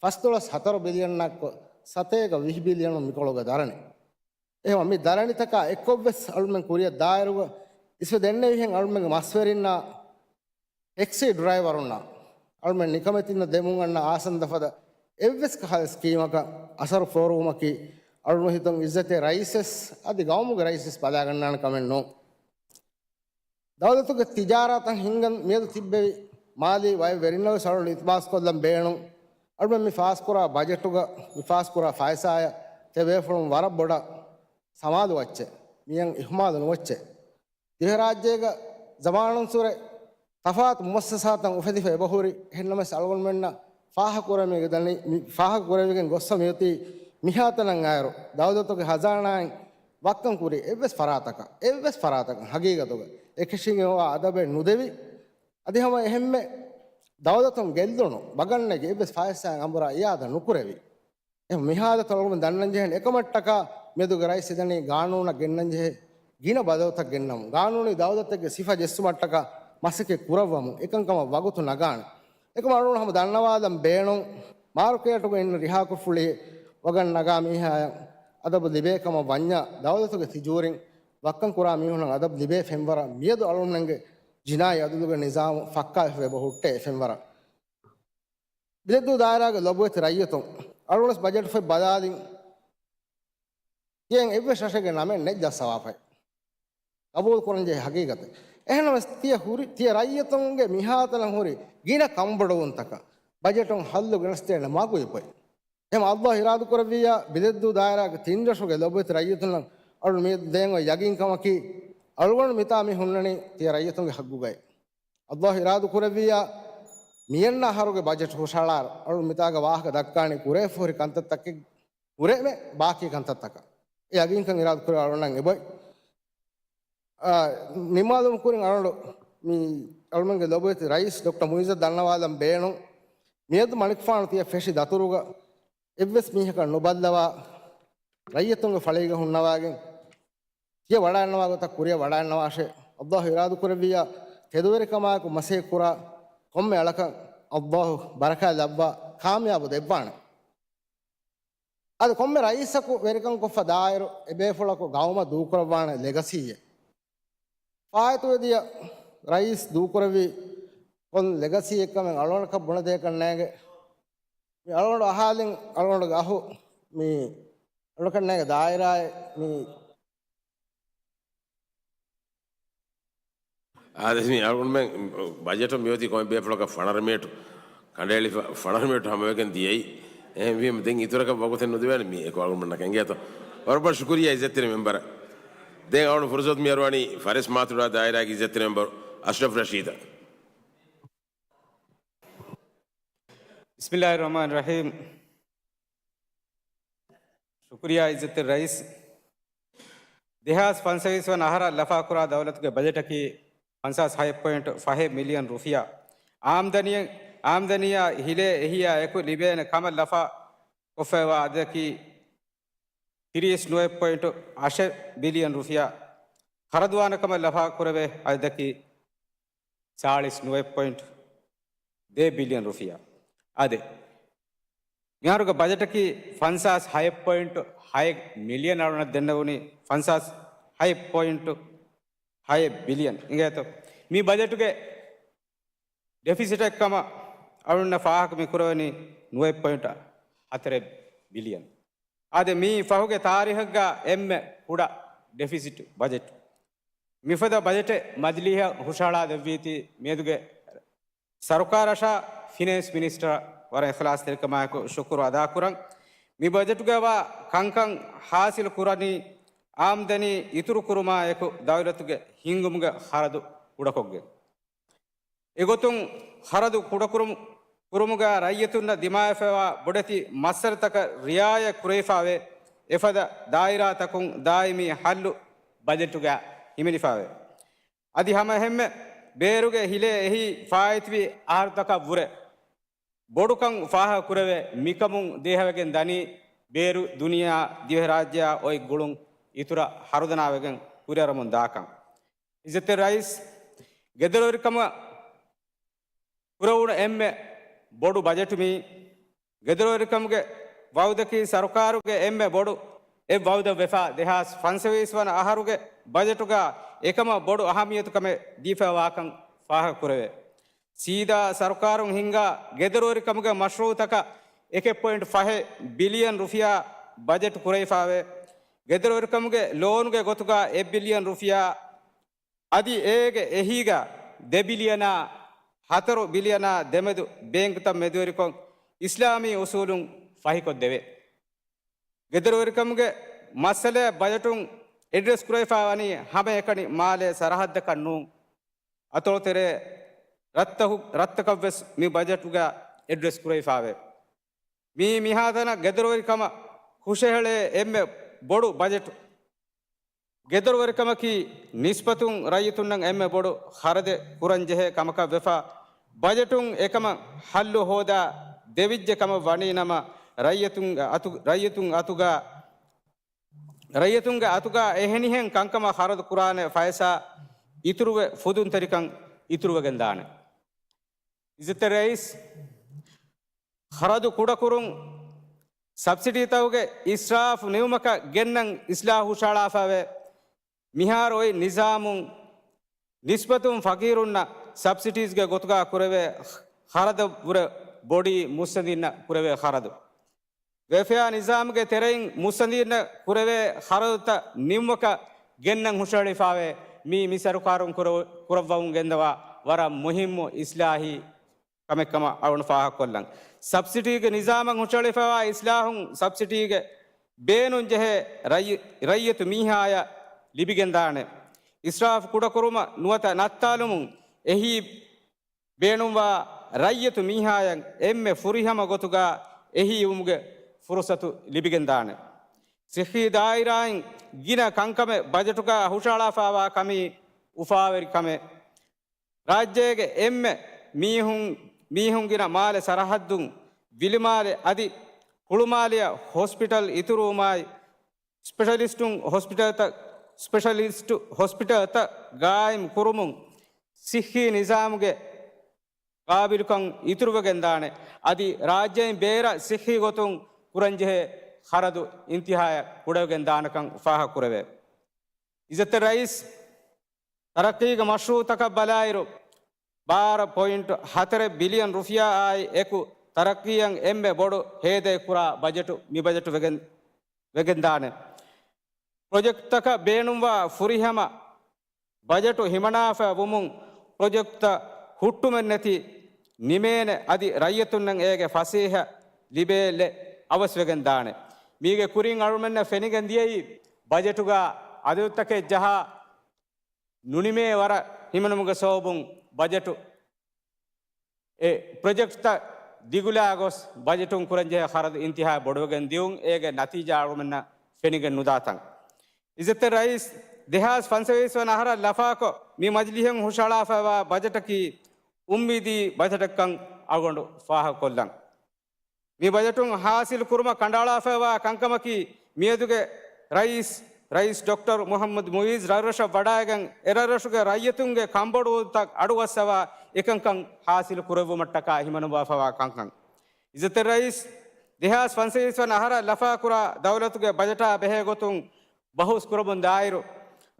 ފަސްދޮޅަސް ހަތަރު ބިލިއަންނާއެއްކޮށް ސަތޭކަ ވިހި ބިލިއަނުން މިކޮޅުގަ ދަރަނި. އެހެންވީމަ މި ދަރަނިތަކާ އެއްކޮށްވެސް އަޅުމެން ކުރިއަށް ދާއިރުގަ އިސްވެ ދެންނެވިހެން އަޅުމެންގެ މަސްވެރިންނާ ޓެކްސީ ޑްރައިވަރުންނާ އަޅުމެން ނިކަމެތިންނަށް ދެމުން އަންނަ އާސަންދަ ފަދަ އެއްވެސް ކަހަލަ ސްކީމަކަށް އަސަރު ފޯރުވުމަކީ އަޅުގަނޑު ހިތުން އިއްޒަތްތެރި ރައީސްވެސް އަދި ގައުމުގެ ރައީސްވެސް ބަލާގަންނާނެ ކަމެއް ނޫން. ދައުލަތުގެ ތިޖާރާތަށް ހިންގަން މިއަދު ތިއްބެވި މާލީ ބައެއް ވެރިންނަށް ވެސް އަޅުގަނޑު އިލްތިމާސް ކޮށްލަން ބޭނުން. އަޅުގަނޑު މި ފާސްކުރާ ބަޖެޓުގަ މި ފާސްކުރާ ފައިސާއަށް ތިބޭފުޅުން ވަރަށް ބޮޑަށް ސަމާލު ވައްޗެއް، މިއަށް އިހުމާލު ނުވައްޗެއް. ދިވެހިރާއްޖޭގަ ޒަމާނުންސުރެ ތަފާތު މުއައްސަސާތައް އުފެދިފަ އެބަހުރި. އެހެންނަމަވެސް އަޅުގަނޑުމެންނަށް ފާހަގަކުރެވިގެން ދަނީ، މި ފާހަގަކުރެވިގެން ގޮއްސަ މިއޮތީ މިހާތަނަށް އައިރު ދައުލަތުގެ ހަޒާނާއިން ވައްކަން ކުރި އެއްވެސް ފަރާތަކަށް، އެއްވެސް ފަރާތަކަށް ހަގީގަތުގަ އެކަށީގެންވާ އަދަބެއް ނުދެވި، އަދި ހަމަ އެހެންމެ ދައުލަތުން ގެއްލުނު ބަގަންނެގެ އެއްވެސް ފައިސާއެއް އަނބުރާ އިއާދަ ނުކުރެވި. އެ މިހާލަތު އަޅުގަނޑު ދަންނަންޖެހޭނެ އެކަމަށްޓަކާ މެދުގެ ރައީސް އެދަނީ ގާނޫނަށް ގެންނަންޖެހޭ ގިނަ ބަދަލުތައް ގެންނަމުން، ގާނޫނީ ދައުލަތެއްގެ ސިފަ ޖެއްސުމަށްޓަކާ މަސައްކަތް ކުރައްވަމުން، އެކަންކަމަށް ވަގުތު ނަގާނެ. އެކަމަށް އަޅުގަނޑު ހަމަ ދަންނަވާލަން ބޭނުން، މާރުކޭޓުގަ އިން ރިހާކުފުޅި ވަގަށް ނަގާ މީހާޔަށް އަދަބު ލިބޭ ކަމަށް ވަންޏާ، ދައުލަތުގެ ތިޖޫރިން ވައްކަން ކުރާ މީހުންނަށް އަދަބު ލިބޭ ފެންވަރަށް މިއަދު އަޅުގަނޑުމެންގެ ޖިނާއީ އަދުލުގެ ނިޒާމު ފައްކާވެފަ އެބަ ހުއްޓޭ އެ ފެންވަރަށް. ބިލެއްދޫ ދާއިރާގެ ލޮބުވެތި ރައްޔިތުން، އަޅުގަނޑު ވެސް ބަޖެޓު ފޮތް ބަލާލިން، ތިޔަ އެއްވެސް ރަށެއްގެ ނަމެއް ނެތް ޖައްސަވާފައި. ގަބޫލު ކުރަންޖެހޭ ހަގީގަތެއް. އެހެންނަމަވެސް ތިޔަ ހުރި، ތިޔަ ރައްޔިތުންގެ މިހާތަނަށް ހުރި ގިނަ ކަންބޮޑުވުންތަކަށް ބަޖެޓުން ހައްލު ގެނެސްދޭނެ މަގު އެބައޮތް. އެހެން އައްލާހު އިރާދަ ކުރެއްވިއްޔާ، ބިލެއްދޫ ދާއިރާގެ ތިން ރަށުގެ ލޮބުވެތި ރައްޔިތުންނަށް އަޅު މި ދޭން އޮތް ޔަގީން ކަމަކީ، އަޅުގަނޑު މިތާ މި ހުންނަނީ ތިޔަ ރައްޔިތުންގެ ހައްގުގައި. އައްލާހު އިރާދަ ކުރެއްވިއްޔާ، މިއަންނަ އަހަރުގެ ބަޖެޓް ހުށަހަޅާއިރު، އަޅު މިތާގަ ވާހަކަ ދައްކާނީ ކުރެވިފަ ހުރި ކަންތައްތަކެއް ހުރެމެ ބާކީ ކަންތައްތަކަށް. އެ ޔަގީންކަން އިރާދަ ކުރެވި އަޅުގަނޑަށް އެބައޮތް. އާ، ނިންމާލުމުގެ ކުރިން އަޅުގަނޑު މި އަޅުމެންގެ ލޮބުވެތި ރައީސް ޑޮކްޓަރ މުއިއްޒަތު ދަންނަވާލަން ބޭނުން، މިއަދު މަނިކުފާނު ތިޔަ ފެށި ދަތުރުގަ އެއްވެސް މީހަކަށް ނުބައްލަވާ، ރައްޔިތުންގެ ފަޅީގަ ހުންނަވާގެން، ތިޔަ ވަޑައިގަންނަވާ ގޮތަށް ކުރިއަށް ވަޑައިގަންނަވާށޭ. އައްލާހު އިރާދަ ކުރެއްވިއްޔާ، ތެދުވެރިކަމާއެކު މަސައްކަތް ކުރާ ކޮންމެ އަޅަކަށް އައްލާހު ބަރަކާތް ލައްވާ ކާމިޔާބު ދެއްވާނެ. އަދި ކޮންމެ ރައީސަކު ވެރިކަން ކޮށްފަ ދާއިރު އެބޭފުޅަކު ގައުމަށް ދޫކުރައްވާނެ ލެގަސީއެއް. ފާއިތުވެދިޔަ ރައީސް ދޫކުރެއްވީ ކޮން ލެގަސީއެއްކަމެއް އަޅުގަނޑަކަށް ބުނެދޭކަށް ނޭނގެ. މި އަޅުގަނޑު އަހާލިން އަޅުގަނޑުގެ އަހު މި އަޅުގަނޑަކަށް ނޭނގެ ދާއިރާއެއް މި އާދެ، މި އަޅުގަނޑުމެން ބަޖެޓު މިއޮތީ ކޮންމެ ބޭފުޅަކަށް ފަނަރަ މިނެޓު ކަނޑައެޅިފަ، ފަނަރަ މިނެޓު ހަމަވެގެން ދިޔައީ. އެހެންވީމަ ދެން އިތުރަކަށް ވަގުތެއް ނުދެވޭނެ މީ އެކު އަޅުގަނޑަކަށް އެނގޭތޯ. ވަރަށް ބޮޑަށް ޝުކުރިއްޔާ އިއްޒަތްތެރި މެމްބަރަށް. ދެން އަޅުގަނޑު ފުރުސަތު މިއަރުވަނީ ފަރެސް މާތުރާ ދާއިރާގެ އިއްޒަތްތެރި މެމްބަރު އަޝްރަފް ރަޝީދަށް. ބިސްމިއްލާހި ރަޙްމާނި ރަޙީމް. ޝުކުރިއްޔާ އިއްޒަތްތެރި ރައީސް. ދެހާސް ފަންސަވީސް ވަނަ އަހަރަށް ލަފާކުރާ ދައުލަތުގެ ބަޖެޓަކީ ފަންސާސް ހަތް ޕޮއިންޓު ފަހެއް މިލިއަން ރުފިޔާ. އާމްދަނީ، އާމްދަނީއާ ހިލޭ އެހީއާ އެކު ލިބޭނެ ކަމަށް ލަފާ ކޮށްފައިވާ އަދަދަކީ ތިރީސް ނުވައެއް ޕޮއިންޓު އަށެއް ބިލިއަން ރުފިޔާ. ޚަރަދުވާނެ ކަމަށް ލަފާ ކުރެވޭ އަދަދަކީ ސާޅީސް ނުވައެއް ޕޮއިންޓު ދެ ބިލިއަން ރުފިޔާ. އާދެ، މިހާރުގެ ބަޖެޓަކީ ފަންސާސް ހަތް ޕޮއިންޓު ހަތް މިލިއަން އަޅުނަށް ދެންނެވުނީ ފަންސާސް ހަތް ޕޮއިންޓު ހަތް ބިލިއަން އިނގޭތޯ. މި ބަޖެޓުގެ ޑެފިސިޓެއް ކަމަށް އަޅުންނަށް ފާހަގަ މި ކުރެވެނީ ނުވައެއް ޕޮއިންޓު ހަތަރެއް ބިލިއަން. އާދެ، މީ ފަހުގެ ތާރީހެއްގަ އެންމެ ކުޑަ ޑެފިސިޓް ބަޖެޓް. މިފަދަ ބަޖެޓެއް މަޖިލީހަށް ހުށަހަޅާ ދެއްވީތީ މިއަދުގެ ސަރުކާރަށާ ފިނޭންސް މިނިސްޓަރ ވަރަށް އިޚްލާޞްތެރިކަމާއެކު ޝުކުރު އަދާކުރަން. މި ބަޖެޓުގައިވާ ކަންކަން ހާސިލު ކުރަނީ އާމްދަނީ އިތުރު ކުރުމާއެކު ދައުލަތުގެ ހިންގުމުގެ ޚަރަދު ކުޑަކޮށްގެން. އެގޮތުން ޚަރަދު ކުޑަކުރުމު، ކުރުމުގަ ރައްޔިތުންނަށް ދިމާވެފައިވާ ބޮޑެތި މައްސަލަތަކަށް ރިއާޔަތް ކުރެވިފައިވޭ. އެފަދަ ދާއިރާތަކުން ދާއިމީ ހައްލު ބަޖެޓުގަ ހިމެނިފައިވޭ. އަދި ހަމައެހެންމެ ބޭރުގެ ހިލޭ އެހީ ފާއިތުވި އަހަރުތަކަށް ވުރެ ބޮޑުކަން ފާހަގަކުރެވޭ. މިކަމުން ދޭހަވެގެން ދަނީ ބޭރު ދުނިޔެއާ ދިވެހިރާއްޖެއާ އޮތް ގުޅުން އިތުރަށް ހަރުދަނާވެގެން ކުރިއަރަމުން ދާކަން. އިއްޒަތްތެރި ރައީސް، ގެދޮރުވެރިކަމަށް ކުރެވުނު އެންމެ ބޮޑު ބަޖެޓު މީ. ގެދޮރުވެރިކަމުގެ ވައުދަކީ ސަރުކާރުގެ އެންމެ ބޮޑު އެއް ވައުދަށް ވެފަ ދެހާސް ފަންސަވީސް ވަނަ އަހަރުގެ ބަޖެޓުގަ އެކަމަށް ބޮޑު އަހައްމިޔަތުކަމެއް ދީފައިވާކަން ފާހަގަކުރެވޭ. ސީދާ ސަރުކާރުން ހިންގާ ގެދޮރުވެރިކަމުގެ މަޝްރޫއުތަކަށް އެކެއް ޕޮއިންޓު ފަހެއް ބިލިއަން ރުފިޔާ ބަޖެޓު ކުރެވިފައިވޭ. ގެދޮރުވެރިކަމުގެ ލޯނުގެ ގޮތުގަ އެއް ބިލިއަން ރުފިޔާ އަދި އޭގެ އެހީގަ ދެ ބިލިއަނާ ހަތަރު ބިލިއަނާ ދެމެދު ބޭންކުތައް މެދުވެރިކޮށް އިސްލާމީ އުސޫލުން ފަހިކޮށްދެވޭ. ގެދޮރުވެރިކަމުގެ މައްސަލައެއް ބަޖެޓުން އެޑްރެސް ކުރެވިފައިވަނީ ހަމައެކަނި މާލޭ ސަރަހައްދަކަށް ނޫން. އަތޮޅުތެރޭ ރަށްތަކު، ރަށްތަކަށްވެސް މި ބަޖެޓުގަ އެޑްރެސް ކުރެވިފައިވޭ. މީ މިހާތަނަށް ގެދޮރުވެރިކަމަށް ހުށަހެޅޭ އެންމެ ބޮޑު ބަޖެޓު. ގެދޮރުވެރިކަމަކީ ނިސްބަތުން ރައްޔިތުންނަށް އެންމެ ބޮޑު ޚަރަދެއް ކުރަންޖެހޭ ކަމަކަށް ވެފަ، ބަޖެޓުން އެކަމަށް ހައްލު ހޯދާ ދެވިއްޖެ ކަމަށް ވަނީ ނަމަ، ރައްޔިތުންގެ އަތު، ރައްޔިތުން އަތުގަ، ރައްޔިތުންގެ އަތުގަ އެހެނިހެން ކަންކަމަށް ޚަރަދު ކުރާނެ ފައިސާ އިތުރުވެ، ފުދުންތެރިކަން އިތުރުވެގެން ދާނެ. އިއްޒަތްތެރި ރައީސް، ޚަރަދު ކުޑަކުރުން ސަބްސިޑީތަކުގެ އިސްރާފު ނިމުމަކަށް ގެންނަން އިސްލާހު ހުށަހަޅާފައިވޭ. މިހާރު އޮތް ނިޒާމުން ނިސްބަތުން ފަޤީރުންނަށް ސަބްސިޑީޒްގެ ގޮތުގަ ކުރެވޭ ޚަރަދަށްވުރެ ބޮޑީ މުއްސަނދިންނަށް ކުރެވޭ ޚަރަދު. ވެލްފެއާ ނިޒާމުގެ ތެރެއިން މުއްސަނދިންނަށް ކުރެވޭ ޚަރަދުތައް ނިމުމަކަށް ގެންނަން ހުށަހެޅިފައިވޭ. މީ މި ސަރުކާރުން ކުރެވ-، ކުރައްވަމުން ގެންދަވާ ވަރަށް މުހިއްމު އިސްލާހީ ކަމެއްކަމަށް އަޅުގަނޑު ފާހަގަކޮށްލަން. ސަބްސިޑީގެ ނިޒާމަށް ހުށަހެޅިފައިވާ އިސްލާހުން ސަބްސިޑީގެ ބޭނުންޖެހޭ ރައްޔި-، ރައްޔިތު މީހާޔަށް ލިބިގެންދާނެ. އިސްރާފު ކުޑަކުރުމަށް ނުވަތަ ނައްތާލުމުން އެހީ ބޭނުންވާ ރައްޔިތު މީހާޔަށް އެންމެ ފުރިހަމަ ގޮތުގަ އެހީވުމުގެ ފުރުސަތު ލިބިގެންދާނެ. ސިއްހީ ދާއިރާއިން ގިނަ ކަންކަމެއް ބަޖެޓުގަ ހުށަހަޅާފައިވާ ކަމީ އުފާވެރި ކަމެއް. ރާއްޖޭގެ އެންމެ މީހުން، މީހުން ގިނަ މާލެ ސަރަހައްދުން ވިލިމާލެ އަދި ހުޅުމާލެއަށް ހޮސްޕިޓަލް އިތުރުވުމާއި، ސްޕެޝަލިސްޓުން ހޮސްޕިޓަލްތައް، ސްޕެޝަލިސްޓު ހޮސްޕިޓަލްތައް ގާއިމް ކުރުމުން ސިއްހީ ނިޒާމުގެ ގާބިލުކަން އިތުރުވެގެންދާނެ. އަދި ރާއްޖެއިން ބޭރަށް ސިއްހީ ގޮތުން ކުރަންޖެހޭ ޚަރަދު އިންތިހާޔަށް ކުޑަވެގެންދާނެކަން ފާހަގަކުރެވޭ. އިއްޒަތްތެރި ރައީސް، ތަރައްޤީގެ މަޝްރޫޢުތަކަށް ބަލާއިރު، ބާރަ ޕޮއިންޓު ހަތަރެއް ބިލިއަން ރުފިޔާއާއި އެކު ތަރައްޤީއަށް އެންމެ ބޮޑު ހޭދައެއް ކުރާ ބަޖެޓު މި ބަޖެޓު ވެގެން، ވެގެންދާނެ. ޕްރޮޖެކްޓްތަކަށް ބޭނުންވާ ފުރިހަމަ ބަޖެޓު ހިމަނާފަ ވުމުން، ޕްރޮޖެކްޓްތައް ހުއްޓުމެއްނެތި ނިމޭނެ އަދި ރައްޔިތުންނަށް އޭގެ ފަސޭހަ ލިބޭލެއް އަވަސްވެގެންދާނެ. މީގެ ކުރިން އަޅުމެންނަށް ފެނިގެން ދިޔައީ، ބަޖެޓުގަ އަދަދުތަކެއް ޖަހާ ނުނިމޭ ވަރަށް ހިމެނުމުގެ ސަބަބުން ބަޖެޓު އެ ޕްރޮޖެކްޓްތައް ދިގުލާ ގޮސް ބަޖެޓުން ކުރަންޖެހޭ ޚަރަދު އިންތިހާއަށް ބޮޑުވެގެން ދިޔުން އޭގެ ނަތީޖާ އަޅުގަނޑަށް ފެނިގެން ނުދާތަން. އިއްޒަތްތެރި ރައީސް، ދެހާސް ފަންސަވީސް ވަނަ އަހަރަށް ލަފާކޮށް، މި މަޖިލީހުން ހުށަހަޅާފައިވާ ބަޖެޓަކީ އުއްމީދީ ބަޖެޓެއްކަން އަޅުގަނޑު ފާހަގަކޮށްލަން. މި ބަޖެޓުން ހާސިލު ކުރުމަށް ކަނޑައަޅާފައިވާ ކަންކަމަކީ، މިއަދުގެ ރައީސް، ރައީސް ޑޮކްޓަރ މުޙައްމަދު މުޢިއްޒު ރަށްރަށަށް ވަޑައިގެން، އެ ރަށްރަށުގެ ރައްޔިތުންގެ ކަންބޮޑުވުންތައް އަޑުއައްސަވާ އެކަންކަން ހާސިލު ކުރެއްވުމަށްޓަކާ ހިމަނުއްވާފައިވާ ކަންކަން. އިއްޒަތްތެރި ރައީސް، ދެހާސް ފަންސަވީސް ވަނަ އަހަރަށް ލަފާކުރާ ދައުލަތުގެ ބަޖެޓާ ބެހޭގޮތުން ބަހުސް ކުރަމުން ދާއިރު،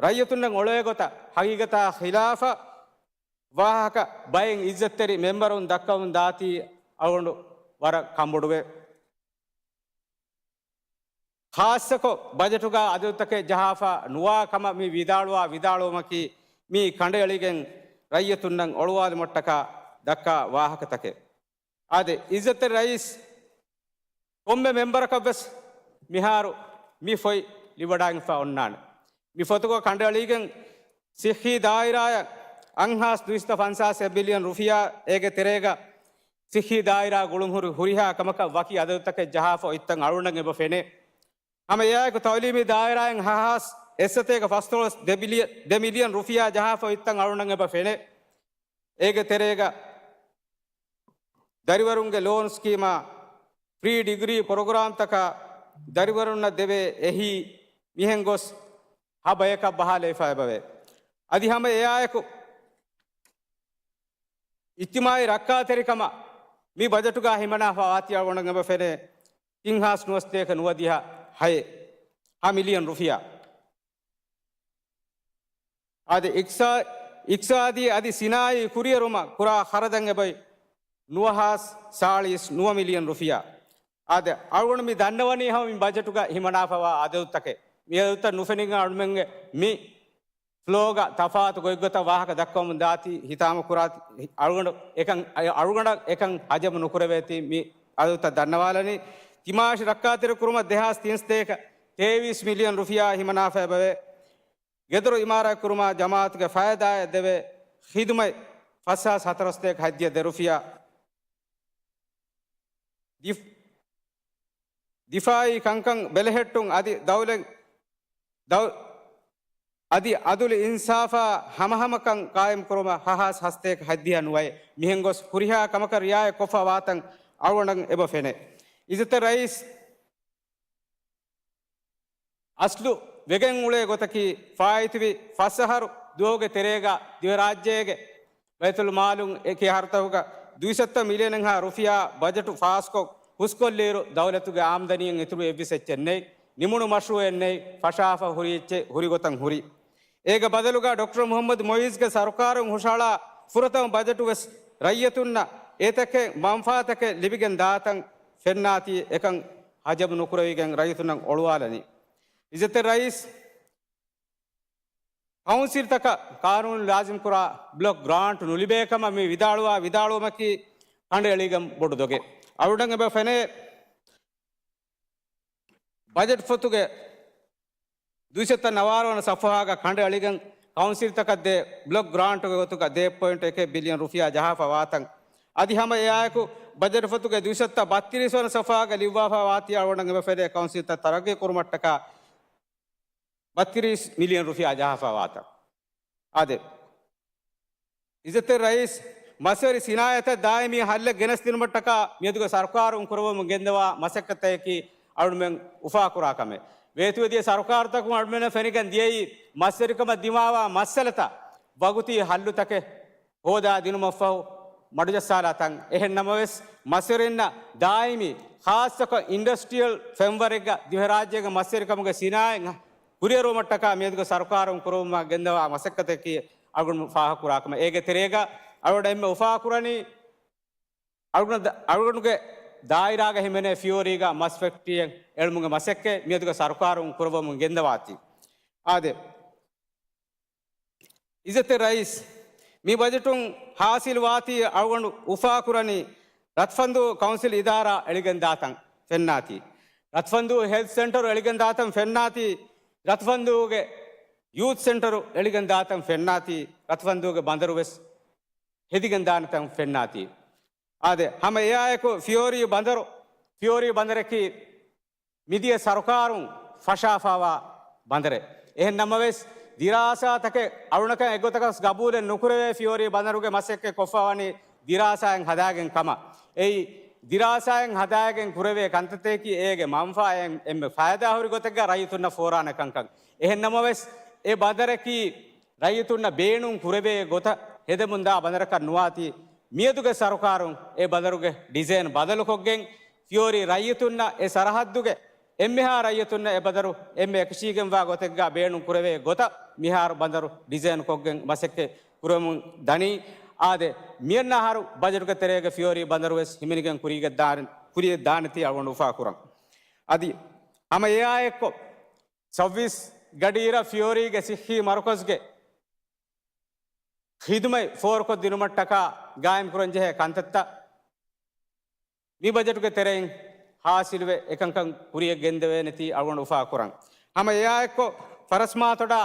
ރައްޔިތުންނަށް އޮޅޭގޮތަށް ހަގީގަތާ ޚިލާފަށް ވާހަކަ ބައެއް އިއްޒަތްތެރި މެމްބަރުން ދައްކަމުން ދާތީ އަޅުގަނޑު ވަރަށް ކަންބޮޑުވޭ. ޚާއްޞަކޮށް، ބަޖެޓުގަ އަދަދުތަކެއް ޖަހާފަ ނުވާ ކަމަށް މި ވިދާޅުވާ ވިދާޅުވުމަކީ، މީ ކަނޑައެޅިގެން ރައްޔިތުންނަށް އޮޅުވާލުމަށްޓަކާ ދައްކާ ވާހަކަތަކެއް. އާދެ، އިއްޒަތްތެރި ރައީސް، ކޮންމެ މެމްބަރަކަށްވެސް މިހާރު މި ފޮތް ލިބިވަޑައިގެންފަ އޮންނާނެ. މި ފޮތުގަ ކަނޑައެޅިގެން ސިއްހީ ދާއިރާއަށް އަށްހާސް ދުއިސައްތަ ފަންސާސް މިލިއަން ރުފިޔާ، އޭގެ ތެރޭގަ ސިއްހީ ދާއިރާ ގުޅުންހުރި ހުރިހާ ކަމަކަށް ވަކި އަދަދުތަކެއް ޖަހާފަ އޮތްތަން އަޅުގަނޑަށް އެބަ ފެނޭ. ހަމަ އެއާއެކު ތައުލީމީ ދާއިރާއިން ހަހާސް އެއްސަތޭކަ ފަސްދޮޅަސް ދެ ބިލިއަ-، ދެ މިލިއަން ރުފިޔާ ޖަހާފަ އޮތްތަން އަޅުގަނޑަށް އެބަ ފެނޭ. އޭގެ ތެރޭގަ ދަރިވަރުންގެ ލޯން ސްކީމާ، ޕްރީ ޑިގްރީ ޕްރޮގްރާމްތަކާ ދަރިވަރުންނަށް ދެވޭ އެހީ މިހެން ގޮސް ހަ ބަޔަކަށް ބަހާލައިފަ އެބަވޭ. އަދި ހަމަ އެއާއެކު އިޖްތިމާޢީ ރައްކާތެރިކަމަށް މި ބަޖެޓުގަ ހިމަނާފަ ވާތީ އަޅުގަނޑަށް އެބަ ފެނޭ ތިން ހާސް ނުވަސަތޭކަ ނުވަދިހަ ހައެއް، ހަ މިލިއަން ރުފިޔާ. އާދެ، އިޤްސާ-، އިޤްތިޞާދީ އަދި ސިނާއީ ކުރިއެރުމަށް ކުރާ ޚަރަދަށް އެބައޮތް ނުވަ ހާސް ސާޅީސް ނުވަ މިލިއަން ރުފިޔާ. އާދެ، އަޅުގަނޑު މި ދަންނަވަނީ ހަމަ މި ބަޖެޓުގަ ހިމަނާފަވާ އަދަދުތަކެއް. މި އަދަދުތައް ނުފެނިގެން އަޅުމެންގެ މި ފްލޯގަ ތަފާތު ގޮތްގޮތަށް ވާހަކަ ދައްކަވަމުން ދާތީ ހިތާމަ ކުރާތި، އަޅުގަނޑު އެކަން، އަޅުގަނޑަށް އެކަން ހަޖަމު ނުކުރެވޭތީ މި އަދަދުތައް ދަންނަވާލަނީ. ތިމާވެށި ރައްކާތެރި ކުރުމަށް ދެހާސް ތިންސަތޭކަ ތޭވީސް މިލިއަން ރުފިޔާ ހިމަނާފަ އެބަވޭ. ގެދޮރު އިމާރާތް ކުރުމާ ޖަމާއަތުގެ ފައިދާއަށް ދެވޭ ޚިދުމަތް ފަސް ހާސް ހަތަރުސަތޭކަ ހަތްދިހަ ދެ ރުފިޔާ. ދިފް-، ދިފާއީ ކަންކަން ބެލެހެއްޓުން އަދި ދައުލަތް، ދައު-، އަދި އަދުލު އިންސާފާ ހަމަހަމަކަން ޤާއިމް ކުރުމަށް ހަ ހާސް ހަސަތޭކަ ހަތްދިހަ ނުވައެއް. މިހެން ގޮސް ހުރިހާ ކަމަކަށް ރިއާޔަތް ކޮށްފަ ވާތަން އަޅުގަނޑަށް އެބަ ފެނޭ. އިއްޒަތްތެރި ރައީސް، އަސްލު ވެގެން އުޅޭ ގޮތަކީ، ފާއިތުވި ފަސް އަހަރު ދުވަހުގެ ތެރޭގަ ދިވެހިރާއްޖޭގެ ބައިތުލް މާލުން އެކި އަހަރުތަކުގަ ދުއިސައްތަ މިލިއަނެއްހާ ރުފިޔާ ބަޖެޓު ފާސްކޮށް، ހުސްކޮށްލިއިރު، ދައުލަތުގެ އާމްދަނީއެއް އިތުރު އެއްވެސް އެއްޗެއް ނެތް. ނިމުނު މަޝްރޫއެއް ނެތް. ފަށާފަ ހުރި އެއްޗެއް ހުރި ގޮތަށް ހުރި. އޭގެ ބަދަލުގަ ޑޮކްޓަރ މުހައްމަދު މުއިއްޒުގެ ސަރުކާރުން ހުށަހަޅާ ފުރަތަމަ ބަޖެޓު ވެސް ރައްޔިތުންނަށް އެތަކެއް މަންފާތަކެއް ލިބިގެން ދާތަން ފެންނާތީ، އެކަން ހަޖަމު ނުކުރެވިގެން ރައްޔިތުންނަށް އޮޅުވާލަނީ. އިއްޒަތްތެރި ރައީސް، ކައުންސިލްތަކަށް ޤާނޫނުން ލާޒިމްކުރާ ބްލޮކް ގްރާންޓް ނުލިބޭ ކަމަށް މި ވިދާޅުވާ ވިދާޅުވުމަކީ ކަނޑައެޅިގެން ބޮޑު ދޮގެއް. އަޅުގަނޑަށް އެބަ ފެނޭ، ބަޖެޓް ފޮތުގެ ދުއިސައްތަ ނަވާރަ ވަނަ ސަފުހާގަ ކަނޑައެޅިގެން ކައުންސިލްތަކަށް ދޭ ބްލޮކް ގްރާންޓުގެ ގޮތުގަ ދޭއް ޕޮއިންޓް އެކެއް ބިލިއަން ރުފިޔާ ޖަހާފަ ވާތަން. އަދި ހަމަ އެއާއެކު ބަޖެޓް ފޮތުގެ ދުއިސައްތަ ބައްތިރީސް ވަނަ ސަފުހާގަ ލިޔުއްވާފަ ވާތީ އަޅުގަނޑަށް އެބަ ފެނޭ ކައުންސިލްތައް ތަރައްގީ ކުރުމަށްޓަކާ ބައްތިރީސް މިލިއަން ރުފިޔާ ޖަހާފަ ވާތަން. އާދެ، އިއްޒަތްތެރި ރައީސް، މަސްވެރި ސިނާއަތަށް ދާއިމީ ހައްލެއް ގެނެސްދިނުމަށްޓަކާ މިއަދުގެ ސަރުކާރުން ކުރައްވަމުން ގެންދަވާ މަސައްކަތަކީ އަޅުމެން އުފާކުރާ ކަމެއް. ވޭތުވެދިޔަ ސަރުކާރުތަކުން އަޅުމެންނަށް ފެނިގެން ދިޔައީ މަސްވެރިކަމަށް ދިމާވާ މައްސަލަތައް ވަގުތީ ހައްލުތަކެއް ހޯދާ ދިނުމަށްފަހު މަޑުޖައްސާލާ ތަން. އެހެން ނަމަވެސް، މަސްވެރިންނަށް ދާއިމީ، ޚާއްޞަކޮށް އިންޑަސްޓްރިއަލް ފްރޭމްވަރކްގަ ދިވެހިރާއްޖޭގެ މަސްވެރިކަމުގެ ސިނާއަތް ކުރިއެރުވުމަށްޓަކާ މިއަދުގެ ސަރުކާރުން ކުރައްވަމުން ގެންދަވާ މަސައްކަތަކީ އަޅުގަނޑު ފާހަގަކުރާ ކަމެއް. އޭގެ ތެރޭގަ އަޅުގަނޑު އެންމެ އުފާކުރަނީ، އަޅުގަނޑު ދަ-، އަޅުގަނޑުގެ ދާއިރާގަ ހިމެނޭ ފިޔޯރީގަ މަސް ފެކްޓްރީއެއް އެޅުމުގެ މަސައްކަތް މިއަދުގެ ސަރުކާރުން ކުރައްވަމުން ގެންދަވާތީ. އާދެ، އިއްޒަތްތެރި ރައީސް، މި ބަޖެޓުން ހާސިލް ވާތީ އަޅުގަނޑު އުފާކުރަނީ ރަތްފަންދޫ ކައުންސިލް އިދާރާ އެޅިގެން ދާތަން ފެންނާތީ. ރަތްފަންދޫ ހެލްތް ސެންޓަރު އެޅިގެން ދާތަން ފެންނާތީ. ރަތްފަންދޫގެ ޔޫތް ސެންޓަރު އެޅިގެން ދާތަން ފެންނާތީ. ރަތްފަންދޫގެ ބަނދަރު ވެސް ހެދިގެން ދާނެތަން ފެންނާތީ. އާދެ، ހަމަ އެއާއެކު ފިޔޯރީ ބަނދަރު، ފިޔޯރީ ބަނދަރަކީ މިދިޔަ ސަރުކާރުން ފަށާފާވާ ބަނދަރެއް. އެހެން ނަމަވެސް، ދިރާސާތަކެއް އަޅުނަކަށް އެގޮތަކަސް ގަބޫލެއް ނުކުރެވޭ ފިޔޯރީ ބަނދަރުގެ މަސައްކަތް ކޮށްފަވަނީ ދިރާސާއެއް ހަދާގެން ކަމަށް. އެއީ، ދިރާސާއެއް ހަދާގެން ކުރެވޭ ކަންތައްތަކަކީ އޭގެ މަންފާއެއް އެންމެ ފައިދާހުރި ގޮތެއްގަ ރައްޔިތުންނަށް ފޯރާނެ ކަންކަން. އެހެން ނަމަވެސް، އެ ބަނދަރަކީ ރައްޔިތުންނަށް ބޭނުން ކުރެވޭ ގޮތަށް ހެދެމުންދާ ބަނދަރަކަށް ނުވާތީ، މިއަދުގެ ސަރުކާރުން އެ ބަނދަރުގެ ޑިޒައިން ބަދަލުކޮށްގެން، ފިޔޯރީ ރައްޔިތުންނަށް އެ ސަރަހައްދުގެ އެންމެހާ ރައްޔިތުންނަށް އެ ބަނދަރު އެންމެ އެކަށީގެންވާ ގޮތެއްގަ ބޭނުން ކުރެވޭ ގޮތަށް މިހާރު ބަނދަރު ޑިޒައިން ކޮށްގެން މަސައްކަތް ކުރަމުން ދަނީ. އާދެ، މިއަންނަ އަހަރު ބަޖެޓުގެ ތެރޭގަ ފިޔޯރީ ބަނދަރު ވެސް ހިމެނިގެން ކުރީގެ ދާން، ކުރިޔަށް ދާނެތީ އަޅުގަނޑު އުފާކުރަން. އަދި ހަމަ އެއާއެއްކޮށް، ސައުވީސް ގަޑިއިރަށް ފިޔޯރީގެ ސިއްހީ މަރުކަޒުގެ ޚިދުމަތް ފޯރުކޮށްދިނުމަށްޓަކާ ގާއިމްކުރަންޖެހޭ ކަންތައްތައް މި ބަޖެޓުގެ ތެރެއިން ހާސިލުވެ، އެކަންކަން ކުރިޔަށް ގެންދެވޭނެތީ އަޅުގަނޑު އުފާކުރަން. ހަމަ އެއާއެއްކޮށް، ފަރަސްމާތޮޑާ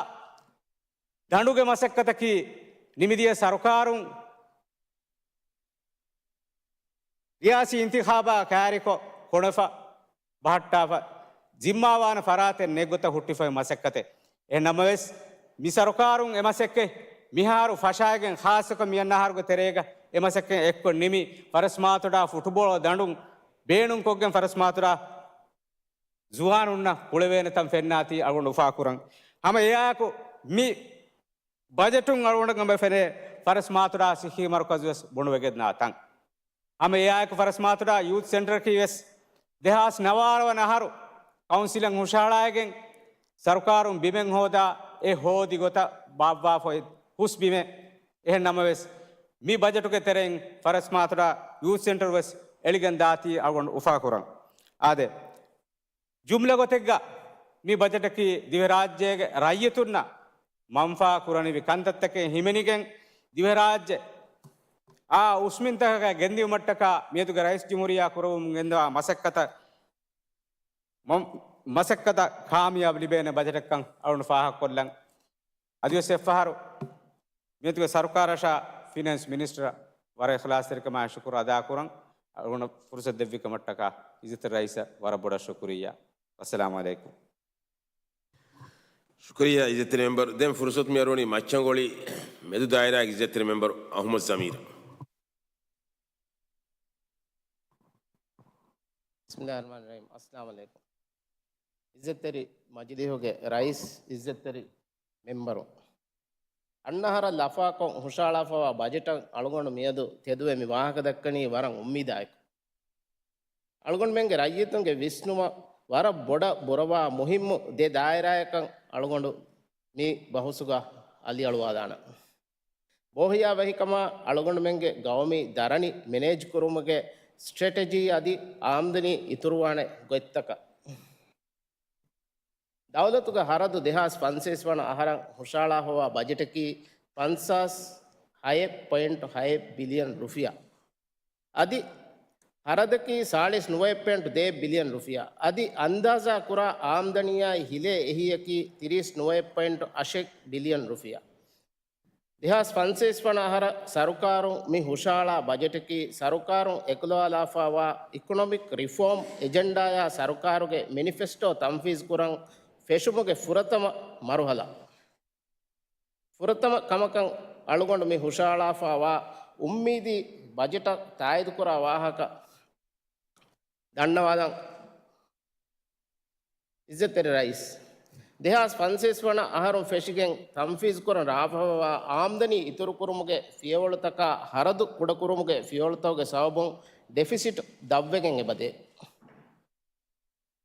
ދަނޑުގެ މަސައްކަތަކީ ނިމިދިޔަ ސަރުކާރުން ރިޔާސީ އިންތިޚާބާ ކައިރިކޮށް، ކޮނެފަ، ބަހައްޓާފަ، ޒިންމާވާނެ ފަރާތެއް ނެތްގޮތަށް ހުއްޓިފައި މަސައްކަތެއް. އެހެން ނަމަވެސް، މި ސަރުކާރުން އެ މަސައްކަތް މިހާރު ފަށާގެން، ޚާއްޞަކޮށް މިއަންނަ އަހަރުގެ ތެރޭގަ އެ މަސައްކަތް އެއްކޮށް ނިމި، ފަރަސްމާތޮޑާ ފުޓުބޯޅަ ދަނޑުން ބޭނުންކޮށްގެން، ފަރަސްމާތޮޑާ ޒުވާނުންނަށް ކުޅެވޭނެތަން ފެންނާތީ އަޅުގަނޑު އުފާކުރަން. ހަމަ އެއާއެކު މި ބަޖެޓުން އަޅުގަނޑަށް އެބަ ފެނޭ ފަރަސްމާތޮޑާ ސިއްހީ މަރުކަޒު ވެސް ބޮނުވެގެންދާ ތަން. ހަމަ އެއާއެކު ފަރަސްމާތޮޑާ ޔޫތް ސެންޓަރަކީ ވެސް ދެހާސް ނަވާރަ ވަނަ އަހަރު ކައުންސިލަށް ހުށަހަޅައިގެން ސަރުކާރުން ބިމެއް ހޯދާ އެ ހޯދި ގޮތަށް ބާއްވާފައި ހުސް ބިމެއް. އެހެން ނަމަވެސް، މި ބަޖެޓުގެ ތެރެއިން ފަރަސްމާތޮޑާ ޔޫތް ސެންޓަރު ވެސް އެޅިގެން ދާތީ އަޅުގަނޑު އުފާކުރަން. އާދެ، ޖުމްލަ ގޮތެއްގަ މި ބަޖެޓަކީ ދިވެހިރާއްޖޭގެ ރައްޔިތުންނަށް މަންފާ ކުރަނިވި ކަންތައްތަކެއް ހިމެނިގެން، ދިވެހިރާއްޖެ އާ އުސްމިންތަކަކަށް ގެންދިއުމަށްޓަކާ މިއަދުގެ ރައީސް ޖުމްހޫރިއްޔާ ކުރައްވަމުން ގެންދަވާ މަސައްކަތަށް، މަ-، މަސައްކަތަށް ކާމިޔާބު ލިބޭނެ ބަޖެޓެއްކަން އަޅުގަނޑު ފާހަގަކޮށްލަން. އަދިވެސް އެއްފަހަރު މިއަދުގެ ސަރުކާރަށާ ފިނޭންސް މިނިސްޓަރަށް ވަރަށް އިޚްލާޞްތެރިކަމާއި ޝުކުރު އަދާކުރަން. އަޅުގަނޑަށް ފުރުސަތު ދެއްވިކަމަށްޓަކާ އިއްޒަތްތެރި ރައީސަށް ވަރަށް ބޮޑަށް ޝުކުރިއްޔާ. އައްސަލާމު ޢަލައިކުމް. ޝުކުރިއްޔާ އިއްޒަތްތެރި މެމްބަރު. ދެން ފުރުސަތު މި އަރުވަނީ މައްޗަންގޮޅި މެދު ދާއިރާގެ އިއްޒަތްތެރި މެމްބަރު އަޙްމަދު ޒަމީރަށް. ބިސްމިﷲި ރަޙްމާނި ރަޙީމް. އައްސަލާމު ޢަލައިކުމް. އިއްޒަތްތެރި މަޖިލީހުގެ ރައީސް، އިއްޒަތްތެރި މެމްބަރު، އަންނަ އަހަރަށް ލަފާކޮށް ހުށަހަޅާފަވާ ބަޖެޓަށް އަޅުގަނޑު މިއަދު ތެދުވެ މި ވާހަކަ ދައްކަނީ ވަރަށް އުއްމީދާއެކު. އަޅުގަނޑުމެންގެ ރައްޔިތުންގެ ވިސްނުމަށް ވަރަށް ބޮޑަށް ބުރަވާ މުހިއްމު ދެ ދާއިރާއަކަށް އަޅުގަނޑު މި ބަހުސުގަ އަލިއަޅުވާލާނަން. ބޯހިޔާވަހިކަމާ އަޅުގަނޑުމެންގެ ގައުމީ ދަރަނި މެނޭޖް ކުރުމުގެ ސްޓްރެޓެޖީ އަދި އާމްދަނީ އިތުރުވާނެ ގޮތްތަކަށް. ދައުލަތުގެ ހަރަދު ދެހާސް ފަންސަވީސް ވަނަ އަހަރަށް ހުށަހަޅާފަވާ ބަޖެޓަކީ ފަންސާސް ހައެއް ޕޮއިންޓު ހައެއް ބިލިއަން ރުފިޔާ. އަދި ހަރަދަކީ ސާޅީސް ނުވައެއް ޕޮއިންޓު ދޭއް ބިލިއަން ރުފިޔާ. އަދި އަންދާޒާ ކުރާ އާމްދަނީއާއި ހިލޭ އެހީއަކީ ތިރީސް ނުވައެއް ޕޮއިންޓު އަށެއް ބިލިއަން ރުފިޔާ. ދެހާސް ފަންސަވީސް ވަނަ އަހަރަށް ސަރުކާރުން މި ހުށަހަޅާ ބަޖެޓަކީ ސަރުކާރުން އެކުލަވާލާފައިވާ އިކޮނޮމިކް ރިފޯމް އެޖެންޑާއާ ސަރުކާރުގެ މެނިފެސްޓޯ ތަންފީޒުކުރަން ފެށުމުގެ ފުރަތަމަ މަރުހަލާ. ފުރަތަމަ ކަމަކަށް އަޅުގަނޑު މި ހުށަހަޅާފައިވާ އުއްމީދީ ބަޖެޓަށް ތާއީދުކުރާ ވާހަކަ ދަންނަވާލަން. އިއްޒަތްތެރި ރައީސް، ދެހާސް ފަންސަވީސް ވަނަ އަހަރުން ފެށިގެން ތަންފީޒުކުރަން ރާވާފައިވާ އާމްދަނީ އިތުރުކުރުމުގެ ފިޔަވަޅުތަކާ ހަރަދު ކުޑަކުރުމުގެ ފިޔަވަޅުތަކުގެ ސަބަބުން ޑެފިސިޓް ދަށްވެގެން އެބަދޭ.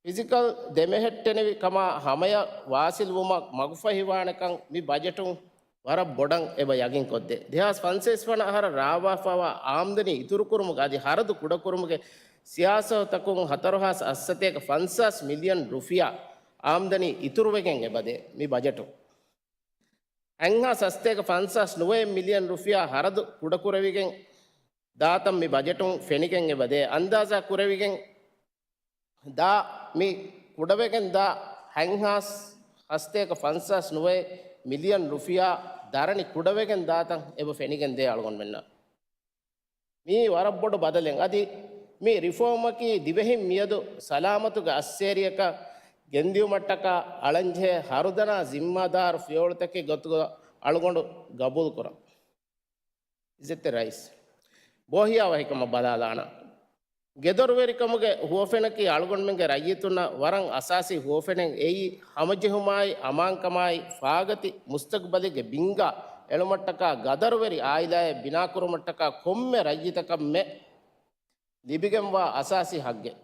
ފިޒިކަލް ދެމެހެއްޓެނިވި ކަމާ ހަމަޔަށް ވާސިލްވުމަށް މަގުފަހިވާނެކަން މި ބަޖެޓުން ވަރަށް ބޮޑަށް އެބަ ޔަގީންކޮށްދޭ. ދެހާސް ފަންސަވީސް ވަނަ އަހަރަށް ރާވާފައިވާ އާމްދަނީ އިތުރުކުރުމުގެ އަދި ހަރަދު ކުޑަކުރުމުގެ ސިޔާސަތުތަކުން ހަތަރުހާސް އަށްސަތޭކަ ފަންސާސް މިލިއަން ރުފިޔާ އާމްދަނީ އިތުރުވެގެން އެބަދޭ މި ބަޖެޓުން. އެއްހާސް ހަސަތޭކަ ފަންސާސް ނުވައެއް މިލިއަން ރުފިޔާ ހަރަދު ކުޑަކުރެވިގެން ދާތަން މި ބަޖެޓުން ފެނިގެން އެބަދޭ. އަންދާޒާ ކުރެވިގެން ދާ މި ކުޑަވެގެން ދާ ހަތްހާސް ހަސަތޭކަ ފަންސާސް ނުވައެއް މިލިއަން ރުފިޔާ ދަރަނި ކުޑަވެގެން ދާތަން އެބަ ފެނިގެން ދޭ އަޅުގަނޑުމެންނަށް. މީ ވަރަށް ބޮޑު ބަދަލެއް. އަދި މި ރިފޯމަކީ ދިވެހިން މިއަދު ސަލާމަތުގެ އައްސޭރިއަކަށް ގެންދިއުމަށްޓަކާ އަޅަންޖެހޭ ހަރުދަނާ ޒިންމާދާރު ފިޔަވަޅުތަކެއް ގޮތުގަ އަޅުގަނޑު ގަބޫލުކުރަން. އިއްޒަތްތެރި ރައީސް، ބޯހިޔާވަހިކަމަށް ބަލާލާނަން. ގެދޮރުވެރިކަމުގެ ހުވަފެނަކީ އަޅުގަނޑުމެންގެ ރައްޔިތުންނަށް ވަރަށް އަސާސީ ހުވަފެނެއް. އެއީ ހަމަޖެހުމާއި، އަމާންކަމާއި، ފާގަތި މުސްތަގުބަލެއްގެ ބިންގާ އެޅުމަށްޓަކާ، ގަދަރުވެރި އާއިލާއެއް ބިނާކުރުމަށްޓަކާ ކޮންމެ ރައްޔިތަކަށްމެ ލިބިގެންވާ އަސާސީ ހައްގެއް.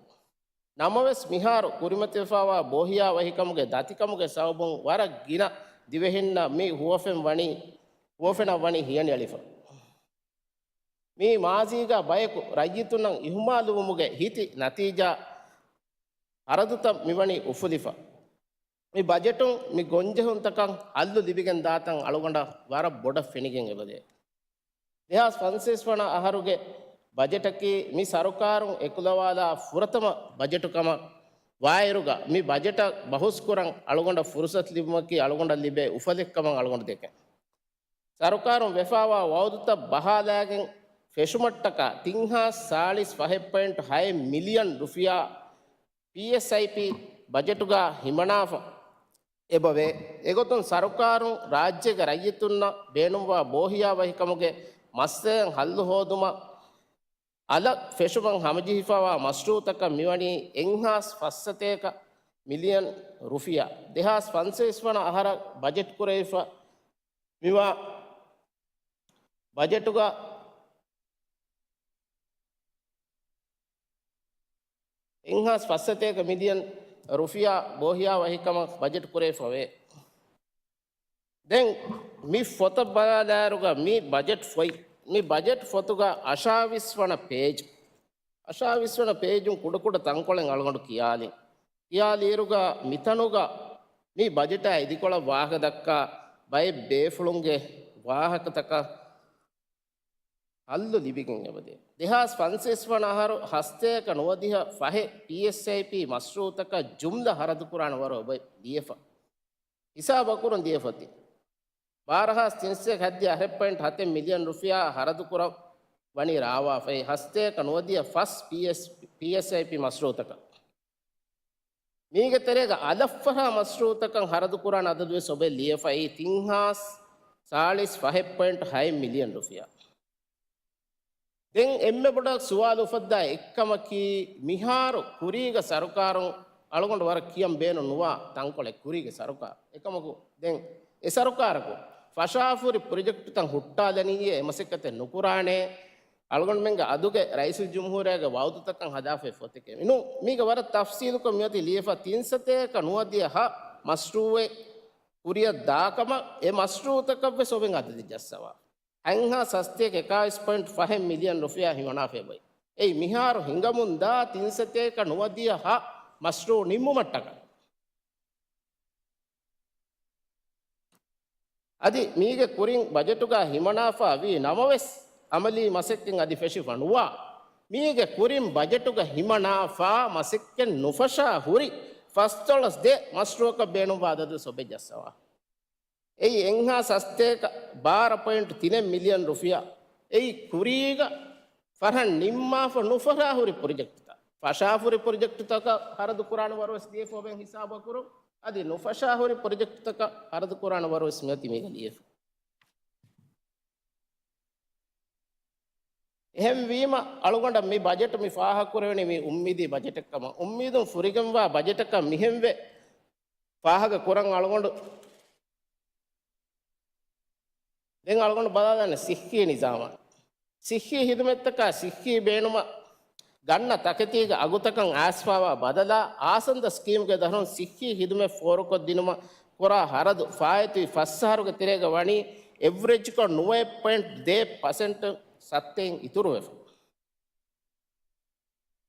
ނަމަވެސް، މިހާރު ކުރިމަތިވެފައިވާ ބޯހިޔާވަހިކަމުގެ ދަތިކަމުގެ ސަބަބުން ވަރަށް ގިނަ ދިވެހިންނަށް މި ހުވަފެން ވަނީ، ހުވަފެނަށް ވަނީ ހިޔަނިއެޅިފަ. މީ މާޒީގަ ބަޔަކު ރައްޔިތުންނަށް އިހުމާލުވުމުގެ ހިތި ނަތީޖާ ހަރަދުތައް މިވަނީ އުފުލިފަ. މި ބަޖެޓުން މި ގޮންޖެހުންތަކަށް ހައްލު ލިބިގެން ދާތަން އަޅުގަނޑަށް ވަރަށް ބޮޑަށް ފެނިގެން އެބަދޭ. ދެހާސް ފަންސަވީސް ވަނަ އަހަރުގެ ބަޖެޓަކީ މި ސަރުކާރުން އެކުލަވާލާ ފުރަތަމަ ބަޖެޓު ކަމަށް ވާއިރުގަ، މި ބަޖެޓަށް ބަހުސްކުރަން އަޅުގަނޑަށް ފުރުސަތު ލިބުމަކީ އަޅުގަނޑަށް ލިބޭ އުފަލެއްކަމަށް އަޅުގަނޑު ދެކެން. ސަރުކާރުން ވެފާވާ ވައުދުތައް ބަހާލާގެން ފެށުމަށްޓަކާ ތިންހާސް ސާޅީސް ފަހެއް ޕޮއިންޓު ހައެއް މިލިއަން ރުފިޔާ ޕީއެސްއައިޕީ ބަޖެޓުގަ ހިމަނާފަ އެބަވޭ. އެގޮތުން ސަރުކާރުން ރާއްޖޭގެ ރައްޔިތުންނަށް ބޭނުންވާ ބޯހިޔާވަހިކަމުގެ މައްސަލައަށް ހައްލު ހޯދުމަށް އަލަށް ފެށުމަށް ހަމަޖެހިފައިވާ މަޝްރޫއުތަކަށް މިވަނީ އެއްހާސް ފަސްސަތޭކަ މިލިއަން ރުފިޔާ. ދެހާސް ފަންސަވީސް ވަނަ އަހަރަށް ބަޖެޓް ކުރެވިފަ މިވާ ބަޖެޓުގަ އެއްހާސް ފަސްސަތޭކަ މިލިއަން ރުފިޔާ ބޯހިޔާވަހިކަމަށް ބަޖެޓް ކުރެވިފަވޭ. ދެން މި ފޮތަށް ބަލާލާއިރުގަ މި ބަޖެޓް ފޮތް، މި ބަޖެޓް ފޮތުގަ އަށާވީސް ވަނަ ޕޭޖް، އަށާވީސް ވަނަ ޕޭޖުން ކުޑަކުޑަ ތަންކޮޅެއް އަޅުގަނޑު ކިޔާލިން. ކިޔާލިއިރުގަ މިތަނުގަ މި ބަޖެޓާ އިދިކޮޅަށް ވާހަކަ ދައްކާ ބައެއް ބޭފުޅުންގެ ވާހަކަތަކަށް ހައްލު ލިބިގެން އެބަދޭ. ދެހާސް ފަންސަވީސް ވަނަ އަހަރު ހަސަތޭކަ ނުވަދިހަ ފަހެއް ޕީއެސްއައިޕީ މަޝްރޫއުތަކަށް ޖުމްލަ ހަރަދުކުރާނެ ވަރު އެބަ ލިޔެފަ. ހިސާބު އަކުރުން ދިޔަފަތި. ބާރަހާސް ތިންސައް ހަތްދިހަ އަހަރެއް ޕޮއިންޓް ހަތެއް މިލިއަން ރުފިޔާ ހަރަދުކުރަން ވަނީ ރާވާފައި ހަސަތޭކަ ނުވަދިހަ ފަސް ޕީއެސް، ޕީއެސްއައިޕީ މަޝްރޫއުތަކަށް. މީގެ ތެރޭގަ އަލަށްފަހާ މަޝްރޫއުތަކަށް ހަރަދުކުރާނެ އަދަދުވެސް އޮބެ ލިޔެފައި ތިންހާސް ސާޅީސް ފަހެއް ޕޮއިންޓް ހައެއް މިލިއަން ރުފިޔާ. ދެން އެންމެ ބޮޑަށް ސުވާލު އުފައްދާ އެއްކަމަކީ، މިހާރު ކުރީގެ ސަރުކާރުން އަޅުގަނޑު ވަރަށް ކިޔަން ބޭނުން ނުވާ ތަންކޮޅެއް ކުރީގެ ސަރުކާރު. އެކަމަކު، ދެން އެ ސަރުކާރަކު ފަށާފުރި ޕްރޮޖެކްޓުތައް ހުއްޓާލަނީއޭ އެ މަސައްކަތެއް ނުކުރާނޭ. އަޅުގަނޑުމެންގެ އަދުގެ ރައީސުލްޖުމްހޫރިއްޔާގެ ވައުދުތަކަށް ހަދާފައި ފޮތެކޭ. މިނޫން މީގެ ވަރަށް ތަފްސީލުކޮށް މިއޮތީ ލިޔެފަ ތިން ސަތޭކަ ނުވަދިހަ މަޝްރޫއެއް ކުރިއަށް ދާކަމަށް އެ މަޝްރޫއުތަކަށްވެސް އޮވެން އަދަދެއް ޖައްސަވާ. ހަތްހާސް ހަސަތޭކަ އެކާވީސް ޕޮއިންޓް ފަހެއް މިލިއަން ރުފިޔާ ހިމަނާފައި އޮތް. އެއީ މިހާރު ހިނގަމުންދާ ތިން ސަތޭކަ ނުވަދިހަ މަޝްރޫއު ނިންމުމަށްޓަކައި. އަދި މީގެ ކުރިން ބަޖެޓުގަ ހިމަނާފަ ވީ ނަމަވެސް، އަމަލީ މަސައްކަތް އަދި ފެށިފަ ނުވާ. މީގެ ކުރިން ބަޖެޓުގަ ހިމަނާފަ މަސައްކަތް ނުފަށާ ހުރި ފަސްދޮޅަސް ދެ މަޝްރޫއަކަށް ބޭނުންވާ އަދަދު ސޮބެ ޖައްސަވާ. އެއީ އެއްހާސް ހަސަތޭކަ ބާރަ ޕޮއިންޓް ތިނެއް މިލިއަން ރުފިޔާ. އެއީ ކުރީގަ ފަށަން ނިންމާފަ ނުފަށާ ހުރި ޕްރޮޖެކްޓްތައް. ފަށާފަ ހުރި ޕްރޮޖެކްޓްތަކަށް ހަރަދު ކުރާނެ ވަރުވެސް ލިޔެފަ އޮވެން ހިސާބަށް ކުރުން. އަދި ނުފަށާ ހުރި ޕްރޮޖެކްޓްތަކަށް ހަރަދު ކުރާނެ ވަރުވެސް މިއޮތީ މީގަ ލިޔެފަ. އެހެންވީމަ، އަޅުގަނޑަށް މި ބަޖެޓް މި ފާހަގަކުރެވެނީ މި އުއްމީދީ ބަޖެޓެއްކަމަށް. އުއްމީދުން ފުރިގެންވާ ބަޖެޓަކަށް މިހެންވެ ފާހަގަ ކުރަން އަޅުގަނޑު ދެން އަޅުގަނޑު ބަލާލާނެ ސިއްހީ ނިޒާމަށް. ސިއްހީ ހިދުމަތްތަކާ ސިއްހީ ބޭނުމަށް ގަންނަ ތަކެތީގެ އަގުތަކަށް އައިސްފައިވާ ބަދަލާ، އާސަންދަ ސްކީމްގެ ދަށުން ސިއްހީ ހިދުމަތް ފޯރުކޮށްދިނުމަށް ކުރާ ހަރަދު ފާއިތުވި ފަސް އަހަރުގެ ތެރޭގަ ވަނީ އެވްރެޖްކޮށް ނުވައެއް ޕޮއިންޓް ދޭއް ޕަސެންޓް ސައްތައިން އިތުރުވެފަ.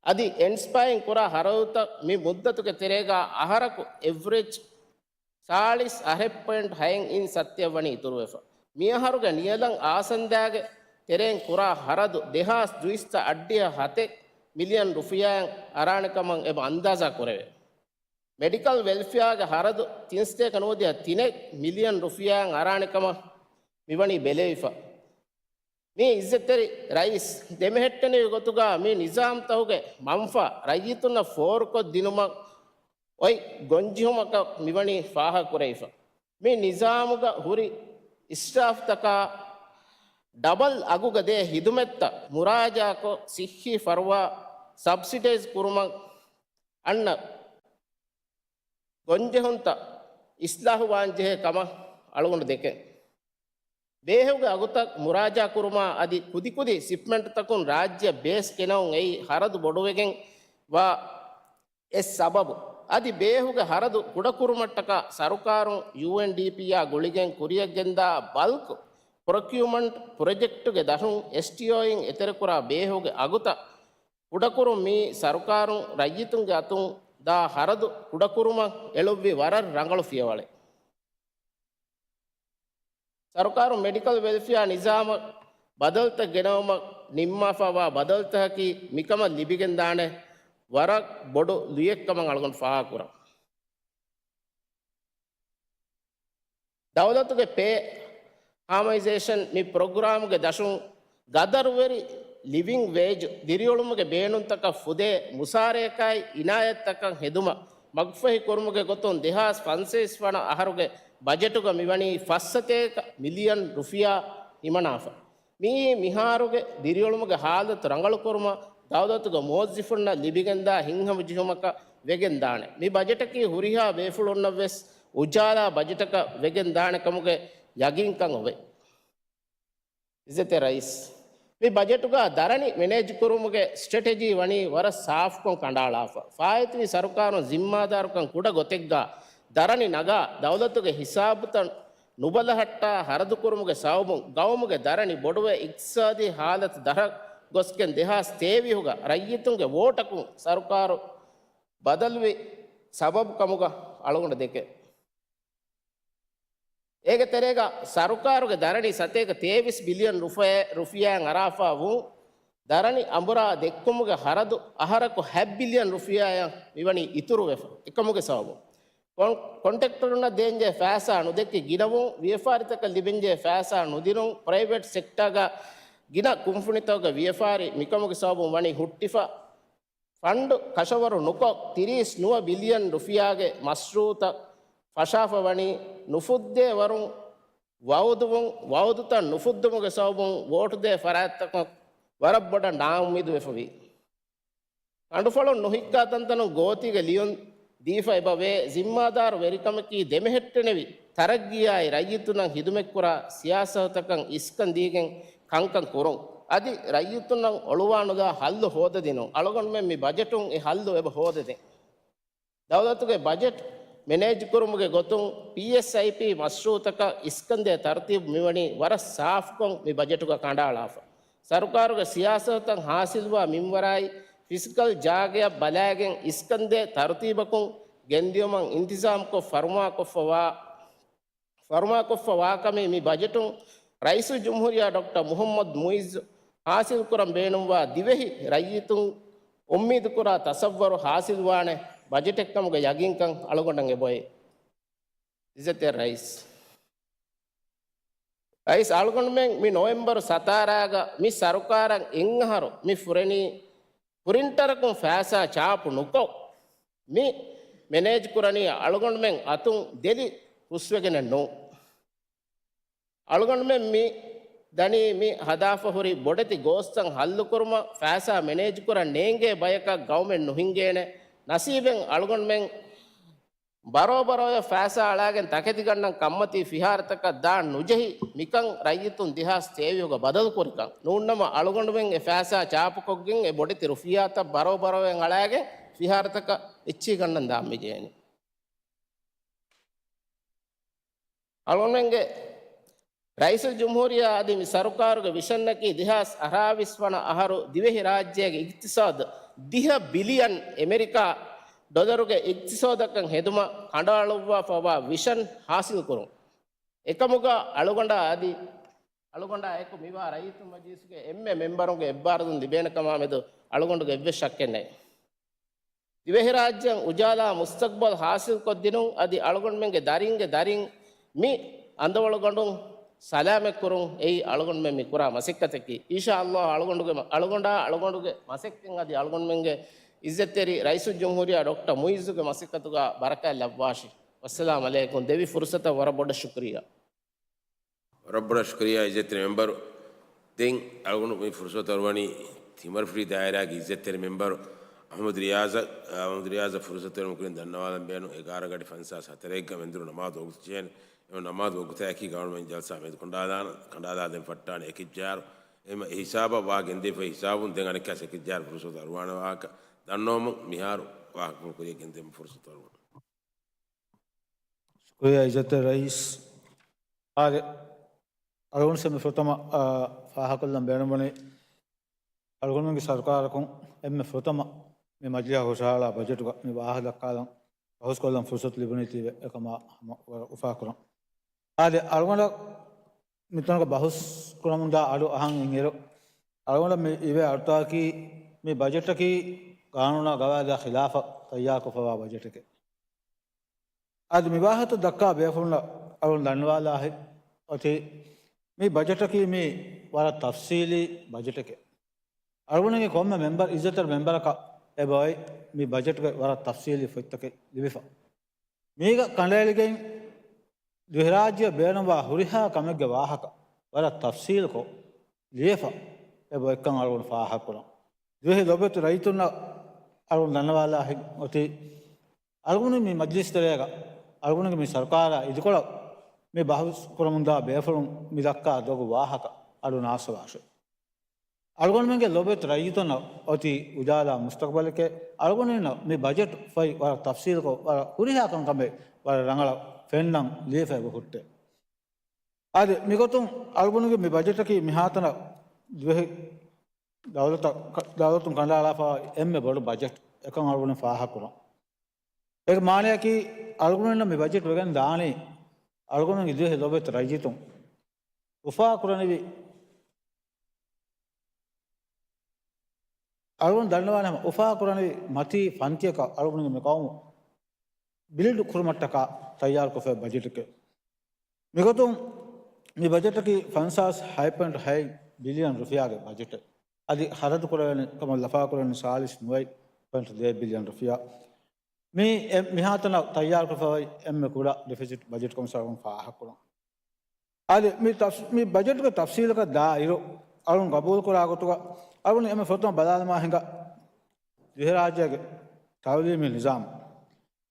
އަދި އެންސްޕާއިން ކުރާ ހަރަދުތައް މި މުއްދަތުގެ ތެރޭގަ އަހަރަކު އެވްރެޖް ސާޅީސް އަހަރެއް ޕޮއިންޓް ހައެއް އިން ސައްތައަށް ވަނީ އިތުރުވެފަ. މިއަހަރުގެ ނިޔަލަށް އާސަންދާގެ ތެރެއިން ކުރާ ހަރަދު ދެހާސް ދުއިސައްތަ އަށްޑިހަ ހަތެއް މިލިއަން ރުފިޔާއެއް އަރާނެ ކަމަށް އެބަ އަންދާޒާ ކުރެވޭ. މެޑިކަލް ވެލްފެއާގެ ހަރަދު ތިން ސަތޭކަ ނުވަދިހަ ތިނެއް މިލިއަން ރުފިޔާއެއް އަރާނެ ކަމަށް މިވަނީ ބެލެވިފަ. މި އިއްޒަތްތެރި ރައީސް ދެމެހެއްޓެނިވި ގޮތުގަ މި ނިޒާމްތަކުގެ މަންފާ ރައްޔިތުންނަށް ފޯރުކޮށްދިނުމަށް އޮތް ގޮންޖެހުމަކަށް މިވަނީ ފާހަގަކުރެވިފަ. މި ނިޒާމުގަ ހުރި އިސްރާފްތަކާ ޑަބަލް އަގުގަ ދޭ ހިދުމަތްތައް މުރާޖާކޮށް، ސިއްހީ ފަރުވާ ސަބްސިޑައިޒް ކުރުމަށް އަންނަ ގޮންޖެހުންތައް އިސްލާހުވާންޖެހޭ ކަމަށް އަޅުގަނޑު ދެކެން. ބޭހުގެ އަގުތައް މުރާޖާކުރުމާ އަދި ކުދިކުދި ސިޕްމެންޓްތަކުން ރާއްޖެއަށް ބޭސް ގެނައުން އެއީ ހަރަދު ބޮޑުވެގެން ވާ އެއް ސަބަބު. އަދި ބޭހުގެ ހަރަދު ކުޑަކުރުމަށްޓަކާ ސަރުކާރުން ޔޫއެންޑީޕީއާ ގުޅިގެން ކުރިއަށްގެންދާ ބަލްކް ޕްރޮކިއުމަންޓް ޕްރޮޖެކްޓުގެ ދަށުން އެސްޓީއޯއިން އެތެރެކުރާ ބޭހުގެ އަގުތައް ކުޑަކުރުން މީ ސަރުކާރުން ރައްޔިތުންގެ އަތުން ދާ ހަރަދު ކުޑަކުރުމަށް އެޅުއްވި ވަރަށް ރަނގަޅު ފިޔަވަޅެއް. ސަރުކާރުން މެޑިކަލް ވެލްފެއާ ނިޒާމަށް ބަދަލުތައް ގެނައުމަށް ނިންމާފައިވާ ބަދަލުތަކަކީ މިކަމަށް ލިބިގެންދާނެ ވަރަށް ބޮޑު ލުޔެއްކަމަށް އަޅުގަނޑު ފާހަގަކުރަން. ދައުލަތުގެ ޕޭ ހާމަނައިޒޭޝަން މި ޕްރޮގްރާމުގެ ދަށުން ގަދަރުވެރި ލިވިން ވޭޖް ދިރިއުޅުމުގެ ބޭނުންތަކަށް ފުދޭ މުސާރަޔަކާއި އިނާޔަތްތަކަށް ހެދުމަށް މަގުފަހި ކުރުމުގެ ގޮތުން ދެހާސް ފަންސަވީސް ވަނަ އަހަރުގެ ބަޖެޓުގަ މިވަނީ ފަސް ސަތޭކަ މިލިއަން ރުފިޔާ ހިމަނާފަ. މިއީ މިހާރުގެ ދިރިއުޅުމުގެ ހާލަތު ރަނގަޅުކުރުމަށް ދައުލަތުގެ މުވައްޒިފުންނަށް ލިބިގެންދާ ހިތްހަމަޖެހުމަކަށް ވެގެންދާނެ. މި ބަޖެޓަކީ ހުރިހާ ބޭފުޅުންނަށްވެސް އުޖާލާ ބަޖެޓަކަށް ވެގެންދާނެ ކަމުގެ ޔަގީންކަން އޮވޭ. އިއްޒަތްތެރި ރައީސް، މި ބަޖެޓުގަ ދަރަނި މެނޭޖްކުރުމުގެ ސްޓްރެޓެޖީ ވަނީ ވަރަށް ސާފުކޮށް ކަނޑައަޅާފަ. ފާއިތުވި ސަރުކާރުން ޒިންމާދާރުކަން ކުޑަ ގޮތެއްގަ ދަރަނި ނަގާ ދައުލަތުގެ ހިސާބުތައް ނުބަލަހައްޓާ ހަރަދުކުރުމުގެ ސަބަބުން ގައުމުގެ ދަރަނި ބޮޑުވެ އިގްތިސާދީ ހާލަތު ދަށަށް ގޮސްގެން ދެހާސް ތޭވީހުގަ ރައްޔިތުންގެ ވޯޓަކުން ސަރުކާރު ބަދަލުވި ސަބަބު ކަމުގަ އަޅުގަނޑު ދެކެ. އޭގެ ތެރޭގަ ސަރުކާރުގެ ދަރަނި ސަތޭކަ ތޭވީސް ބިލިއަން ރުފަޔެ-، ރުފިޔާއެއް އަރާފާ ވުން ދަރަނި އަނބުރާ ދެއްކުމުގެ ހަރަދު އަހަރަކު ހަތް ބިލިއަން ރުފިޔާއަށް މިވަނީ އިތުރުވެފަ. އެކަމުގެ ސަބަބުން ކޮން-، ކޮންޓްރެކްޓަރުންނަށް ދޭންޖެހޭ ފައިސާ ނުދެއްކި ގިނަވުން، ވިޔަފާރިތަކަށް ލިބެންޖެހޭ ފައިސާ ނުދިނުން، ޕްރައިވެޓް ސެކްޓާގަ ގިނަ ކުންފުނިތަކުގެ ވިޔަފާރި މިކަމުގެ ސަބަބުން ވަނީ ހުއްޓިފަ. ފަންޑު ކަށަވަރު ނުކޮށް، ތިރީސް ނުވަ ބިލިއަން ރުފިޔާގެ މަޝްރޫއުތައް ފަށާފަ ވަނީ ނުފުއްދޭ ވަރުން ވައުދުވުން، ވައުދުތައް ނުފުއްދުމުގެ ސަބަބުން ވޯޓުދޭ ފަރާތްތަކަށް ވަރަށް ބޮޑަށް ނާއުއްމީދުވެފަވީ. ކަނޑުފަޅުން ނުހިއްކާ ތަންތަނުން ގޯތީގެ ލިޔުން ދީފަ އެބަ ވޭ. ޒިންމާދާރު ވެރިކަމަކީ ދެމެހެއްޓެނެވި ތަރައްގީއާއި ރައްޔިތުންނަށް ހިދުމަތްކުރާ ސިޔާސަތުތަކަށް އިސްކަން ދީގެން ކަންކަން ކުރުން. އަދި ރައްޔިތުންނަށް އޮޅުވާނުލާ ހައްލު ހޯދަދިނުން. އަޅުގަނޑުމެން މި ބަޖެޓުން އެ ހައްލު އެބަ ހޯދަދިން. ދައުލަތުގެ ބަޖެޓް މެނޭޖް ކުރުމުގެ ގޮތުން ޕީއެސްއައިޕީ މަޝްރޫއުތަކަށް އިސްކަންދޭ ތަރުތީބު މިވަނީ ވަރަށް ސާފުކޮށް މި ބަޖެޓުގަ ކަނޑައަޅާފަ. ސަރުކާރުގެ ސިޔާސަތުތައް ހާސިލްވާ މިންވަރާއި ފިސްކަލް ޖާގައަށް ބަލާގެން އިސްކަންދޭ ތަރުތީބަކުން ގެންދިޔުމަށް އިންތިޒާމްކޮށް ފަރުމާކޮށްފަވާ، ފަރުމާކޮށްފަ ވާކަމީ މި ބަޖެޓުން ރައީސުލްޖުމްހޫރިއްޔާ ޑޮކްޓަރ މުހައްމަދު މުއިއްޒު ހާސިލްކުރަން ބޭނުންވާ ދިވެހި ރައްޔިތުން އުއްމީދުކުރާ ތަސައްވަރު ހާސިލްވާނެ ބަޖެޓެއްކަމުގެ ޔަގީންކަން އަޅުގަނޑަށް އެބައޮތް. އިއްޒަތްތެރި ރައީސް. ރައީސް އަޅުގަނޑުމެން މި ނޮވެމްބަރު ސަތާރާގަ މި ސަރުކާރަށް އެއްއަހަރު މި ފުރެނީ ޕްރިންޓަރަކުން ފައިސާ ޗާޕު ނުކޮށް، މި މެނޭޖް ކުރަނީ އަޅުގަނޑުމެން އަތުން ދެލި ހުސްވެގެނެއް ނޫން. އަޅުގަނޑުމެން މި ދަނީ މި ހަދާފަ ހުރި ބޮޑެތި ގޯސްތައް ހައްލުކުރުމަށް ފައިސާ މެނޭޖް ކުރަން ނޭނގޭ ބަޔަކަށް ގައުމެއް ނުހިނގޭނެ. ނަސީބެއް އަޅުގަނޑުމެން ބަރޯބަރޯޔަށް ފައިސާ އަޅާގެން ތަކެތިގަންނަން ކަންމަތީ ފިހާރަތަކަށް ދާން ނުޖެހި މިކަން ރައްޔިތުން ދެހާސް ތޭވީހުގަ ބަދަލުކުރިކަން. ނޫންނަމަ އަޅުގަނޑުމެން އެ ފައިސާ ޗާޕުކޮށްގެން އެ ބޮޑެތި ރުފިޔާތައް ބަރޯބަރޯޔަށް އަޅާގެން ފިހާރަތަކަށް އެއްޗިހި ގަންނަން ދާން މިޖެހެނީ. އަޅުގަނޑުމެންގެ ރައީސުލްޖުމްހޫރިއްޔާ އަދި މި ސަރުކާރުގެ ވިޝަނަކީ ދެހާސް އަށާވީސް ވަނަ އަހަރު ދިވެހިރާއްޖޭގެ އިގްތިސާދު ދިހަ ބިލިއަން އެމެރިކާ ޑޮލަރުގެ އިގްތިސޯދަކަށް ހެދުމަށް ކަނޑައަޅުއްވާފަވާ ވިޝަން ހާސިލްކުރުން. އެކަމުގަ އަޅުގަނޑާ އަދި އަޅުގަނޑާ އެކު މިވާ ރައްޔިތުން މަޖިލިސުގެ އެންމެ މެމްބަރުންގެ އެއްބާރުލުން ލިބޭނެ ކަމާ މެދު އަޅުގަނޑުގެ އެއްވެސް ޝައްކެއް ނެތް. ދިވެހިރާއްޖެއަށް އުޖާލާ މުސްތަގްބަލް ހާސިލްކޮށްދިނުން އަދި އަޅުގަނޑުމެންގެ ދަރިންގެ ދަރިން މި އަނދަވަޅުގަނޑު ސަލާމަތްކުރުން އެއީ އަޅުގަނޑުމެން މި ކުރާ މަސައްކަތަކީ. އިންޝާﷲ އަޅުގަނޑުގެ، އަޅުގަނޑާ އަޅުގަނޑުގެ މަސައްކަތް އަދި އަޅުގަނޑުމެންގެ އިއްޒަތްތެރި ރައީސުލްޖުމްހޫރިއްޔާ ޑޮކްޓަރ މުއިއްޒުގެ މަސައްކަތުގަ ބަރަކާތް ލައްވާށި. ވައްސަލާމް ޢަލައިކުމް. ދެވި ފުރުސަތަށް ވަރަށް ބޮޑަށް ޝުކުރިއްޔާ. ވަރަށް ބޮޑަށް ޝުކުރިއްޔާ އިއްޒަތްތެރި މެމްބަރު. ދެން އަޅުގަނޑު މި ފުރުސަތު އަރުވަނީ ތިމަރިފުށި ދާއިރާގެ އިއްޒަތްތެރި މެމްބަރު އަޙްމަދު ރިޔާޒަށް، އަޙްމަދު ރިޔާޒަށް ފުރުސަތު ދެން ކުރިން ދަންނަވާލަން ބޭނުން އެގާރަ ގަޑި ފަންސާސް ހަތަރެއްގަ މެންދުރު ނަމާދު ވަގުތު ޖެހޭނެ. އެ ނަމާދު ވަގުތާއެކީ ގަވަރމަންޓް ޖަލްސާ މެދު ކަނޑާލާނަ، ކަނޑާލާ ދެން ފައްޓާނެ އެކިއްޖާރު. އެހިސާބަށް ވާ ގެންދެވިފައި ހިސާބުން ދެން އަނެއްކާސް އެކިއްޖާރު ފުރުސަތު އަރުވާނެ ވާހަކަ ދަންނަވަމުން މިހާރު ވާހަކަ ކުރިޔަށް ގެންދެމުން ފުރުސަތު އަރުވަން. ޝުކުރިއްޔާ އިއްޒަތްތެރި ރައީސް. އާދެ، އަޅުގަނޑު މި ފުރަތަމަ، އާ، ފާހަގަކޮށްލަން ބޭނުންވަނީ، އަޅުގަނޑުމެންގެ ސަރުކާރަކުން އެންމެ ފުރަތަމަ މި މަޖިލީހަށް ހުށަހަޅާ ބަޖެޓުގަ މި ވާހަކަ ދައްކާލަން ބަހުސްކޮށްލަން ފުރުސަތު ލިބުނީތީވެ އެކަމާ ހަމަ ވަރަށް އުފާކުރަން. އާދެ، އަޅުގަނޑަށް މިތަނުގަ ބަހުސް ކުރަމުންދާ އަޑު އަހަން އިންއިރު، އަޅުގަނޑަށް މި އިވޭ އަޑުތަކަކީ މި ބަޖެޓަކީ ގާނޫނާ ގަވާއިދާ ޚިލާފަށް ތައްޔާރުކޮށްފަވާ ބަޖެޓެކޭ. އަދި މި ވާހަކަ ދައްކާ ބޭފުޅުންނަށް އަޅުން ދަންނަވާލާހި އޮތީ މި ބަޖެޓަކީ މީ ވަރަށް ތަފްސީލީ ބަޖެޓެކޭ. އަޅުގަނޑުގެ ކޮންމެ މެމްބަރު، އިއްޒަތްތެރި މެމްބަރަކަށް އެބައޮތް މި ބަޖެޓުގެ ވަރަށް ތަފްސީލީ ފޮތްތަކެއް ލިބިފަ. މީގަ ކަނޑައެޅިގެން ދިވެހިރާއްޖެއަށް ބޭނުންވާ ހުރިހާ ކަމެއްގެ ވާހަކަ ވަރަށް ތަފްސީލުކޮށް ލިޔެފަ އެބައޮތްކަން އަޅުގަނޑު ފާހަގަކުރަން. ދިވެހި ލޮބުވެތި ރައްޔިތުންނަށް އަޅުގަނޑު ދަންނަވާލާހި އޮތީ، އަޅުގަނޑު މި މަޖިލިސް ތެރޭގަ އަޅުގަނޑުގެ މި ސަރުކާރާ އިދިކޮޅަށް މި ބަހުސް ކުރަމުންދާ ބޭފުޅުން މި ދައްކާ ދޮގު ވާހަކަ އަޑު ނާސަވާށޭ. އަޅުގަނޑުމެންގެ ލޮބުވެތި ރައްޔިތުންނަށް އޮތީ އުޖާލާ މުސްތަޤްބަލެކޭ. އަޅުގަނޑުމެންނަށް މި ބަޖެޓް ފޮތް ވަރަށް ތަފްސީލުކޮށް، ވަރަށް ހުރިހާ ކަންކަމެއް ވަރަށް ރަނގަޅަށް ފެންނަން ލިޔެފަ އެބަ ހުއްޓޭ. އަދި މިގޮތުން އަޅުގަނޑުގެ މި ބަޖެޓަކީ މިހާތަނަށް ދިވެހި ދައުލަތަށް، ދައުލަތުން ކަނޑައަޅާފަ އެންމެ ބޮޑު ބަޖެޓް އެކަން އަޅުގަނޑު ފާހަގަކުރަން. އޭގެ މާނަޔަކީ، އަޅުގަނޑުމެންނަށް މި ބަޖެޓް ވެގެން ދާނީ އަޅުގަނޑުގެ ދިވެހި ލޮބުވެތި ރައްޔިތުން އުފާކުރަނިވި، އަޅުގަނޑު ދަންނަވާނެ ހަމަ އުފާކުރަނިވި މަތީ ފަންތިއަކަށް އަޅުގަނޑުގެ މި ޤައުމު ބިލްޑް ކުރުމަށްޓަކާ ތައްޔާރުކޮށްފައި ބަޖެޓެކޭ. މިގޮތުން މި ބަޖެޓަކީ ފަންސާސް ހަތް ޕޮއިންޓް ހަތް ބިލިއަން ރުފިޔާގެ ބަޖެޓެއް. އަދި ޚަރަދު ކުރެވޭނެ ކަމަށް ލަފާކުރެވެނީ ސާޅީސް ނުވައެއް ޕޮއިންޓް ދޭއް ބިލިއަން ރުފިޔާ. މި އެ، މިހާތަނަށް ތައްޔާރުކޮށްފައި އެންމެ ކުޑަ ޑިފިސިޓް ބަޖެޓް ކަމަށް އަޅުގަނޑު ފާހަގަކުރަން. އަދި މި ތަފްސ-، މި ބަޖެޓްގެ ތަފްސީލަކަށް ދާއިރު، އަޅުން ގަބޫލުކުރާ ގޮތުގަ އަޅުން އެންމެ ފުރަތަމަ ބަލާލަމާ ހިނގާ ދިވެހިރާއްޖޭގެ ތައުލީމީ ނިޒާމް.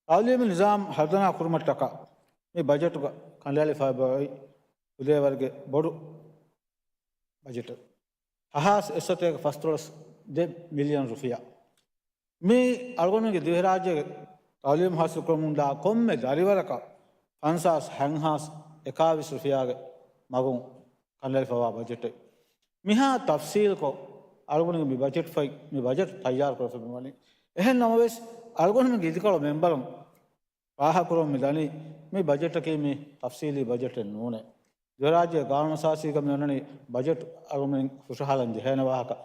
ތައުލީމީ ނިޒާމް ހަރުދަނާ ކުރުމަށްޓަކާ މި ބަޖެޓުގަ ކަނޑައެޅިފައި އޮތް އުދޭވަރުގެ ބޮޑު ބަޖެޓެއް. ހަހާސް އެއްސަތޭކަ ފަސްދޮޅަސް ދެ މިލިއަން ރުފިޔާ. މި އަޅުގަނޑުގެ ދިވެހިރާއްޖޭގެ ތައުލީމު ހާސިލްކުރަމުންދާ ކޮންމެ ދަރިވަރަކަށް ފަންސާސް ހަތްހާސް އެކާވީސް ރުފިޔާގެ މަގުން ކަނޑައެޅިފަވާ ބަޖެޓެއް. މިހާ ތަފްސީލްކޮށް އަޅުގަނޑުގެ މި ބަޖެޓް ފައި، މި ބަޖެޓް ތައްޔާރު ކުރެފަ މިވަނީ. އެހެން ނަމަވެސް، އަޅުގަނޑުމެންގެ އިދިކޮޅު މެންބަރުން ފާހަގަކުރަމުން މި ދަނީ މި ބަޖެޓަކީ މި ތަފްސީލީ ބަޖެޓެއް ނޫނޭ. ދިވެހިރާއްޖޭގެ ގާނޫނުއަސާސީގަ މި އޮންނަނީ ބަޖެޓް އަޅުގަނޑުމެން ހުށަހަޅަން ޖެހޭނެ ވާހަކަ.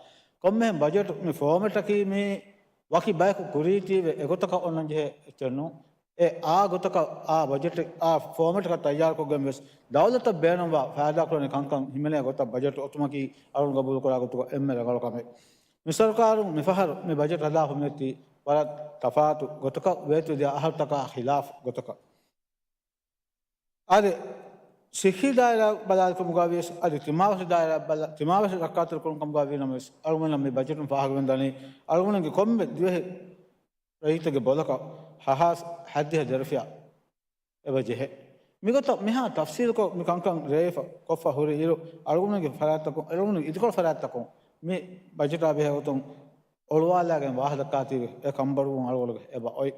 ކޮންމެހެން ބަޖެޓް މި ފޯމެޓަކީ މީ ވަކި ބަޔަކު ކުރީތީވެ އެގޮތަކަށް އޮންނަން ޖެހޭ އެއްޗެއް ނޫން. އެ އާ ގޮތަކަށް އާ ބަޖެޓެއް އާ ފޯމެޓަކަށް ތައްޔާރުކޮށްގެން ވެސް ދައުލަތަށް ބޭނުންވާ ފައިދާކުރަނި ކަންކަން ހިމެނޭ ގޮތަށް ބަޖެޓް އޮތުމަކީ އަޅުގަނޑު ގަބޫލުކުރާ ގޮތުގަ އެންމެ ރަނގަޅު ކަމެއް. މި ސަރުކާރުން މިފަހަރު މި ބަޖެޓް ހަދާފަ މިއޮތީ ވަރަށް ތަފާތު ގޮތަކަށް، ވޭތުވެދިޔަ އަހަރުތަކާ ޚިލާފް ގޮތަކަށް. އަދި ސިއްހީ ދާއިރާ ބަލާލުމުގަ ވިޔަސް، އަދި ތިމާވެށި ދާއިރާ ބަލާ، ތިމާވެށި ރައްކާތެރިކުރުން ކަމުގަ ވީ ނަމަވެސް، އަޅުގަނޑު މި ބަޖެޓުން ފާހަގަވެގެން ދަނީ، އަޅުގަނޑުގެ ކޮންމެ ދިވެހި ރައްޔިތެއްގެ ބޮލަކަށް ހަހާސް ހަތްދިހަ ދެރަފިޔާ އެބަ ޖެހޭ. މިގޮތަށް މިހާ ތަފްސީލްކޮށް މި ކަންކަން ރޭވިފަ ކޮށްފަ ހުރި އިރު، އަޅުގަނޑުގެ ފަރާތްތަކުން، އަޅުގަނޑުގެ އިދިކޮޅު ފަރާތްތަކުން މި ބަޖެޓާ ބެހޭ ގޮތުން އޮޅުވާލާގެން ވާހަކަ ދައްކާތީވެ އެ ކަންބޮޑުވުން އަޅުގަނޑުގެ އެބަ އޮތް.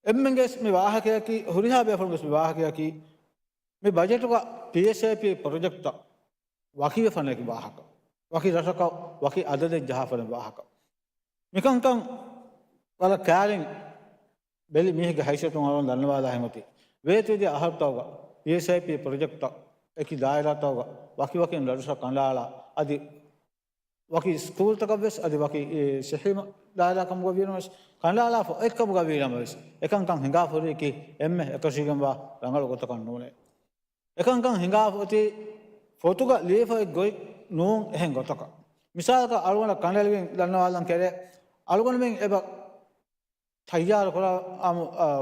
އެންމެންގެސް މި ވާހަކަޔަކީ، ހުރިހާ ބޭފުޅުންގެސް މި ވާހަކަޔަކީ، މި ބަޖެޓުގަ ޕީއެސްއޭޕީ ޕްރޮޖެކްޓްތައް ވަކިވެފަނެކި ވާހަކަ. ވަކި ރަށަކަށް ވަކި އަދަދެއް ޖަހާފަނެ ވާހަކަ. މިކަންކަން ވަރަށް ކައިރިން ބެލި މީހެއްގެ ހައިސިއްޔަތުން އަޅުގަނޑު ދަންނަވާލާހެން އޮތީ. ވޭތުވެދިޔަ އަހަރުތަކުގަ ޕީއެސްއޭޕީ ޕްރޮޖެކްޓްތައް އެކި ދާއިރާތަކުގަ ވަކިވަކިން ރަށްރަށަށް ކަނޑައަޅާ އަދި ވަކި ސްކޫލްތަކަށްވެސް އަދި ވަކި، އެ، ސިއްހީ ދާއިރާ ކަމުގަ ވީނަމަވެސް، ކަނޑައަޅާފަ އޮތް ކަމުގަ ވީނަމަވެސް، އެކަންކަން ހިނގާފަ ހުރީކީ އެންމެ އެކަށީގެންވާ ރަނގަޅު ގޮތަކަށް ނޫނޭ. އެކަންކަން ހިނގާފަ އޮތީ ފޮތުގަ ލިޔެފަ އޮތް ގޮތް ނޫން އެހެން ގޮތަކަށް. މިސާލަކަށް އަޅުގަނޑަށް ކަނޑައެޅިގެން ދަންނަވާލަން ކެރޭ، އަޅުގަނޑުމެން އެބަ ތައްޔާރު ކުރާ، އާ،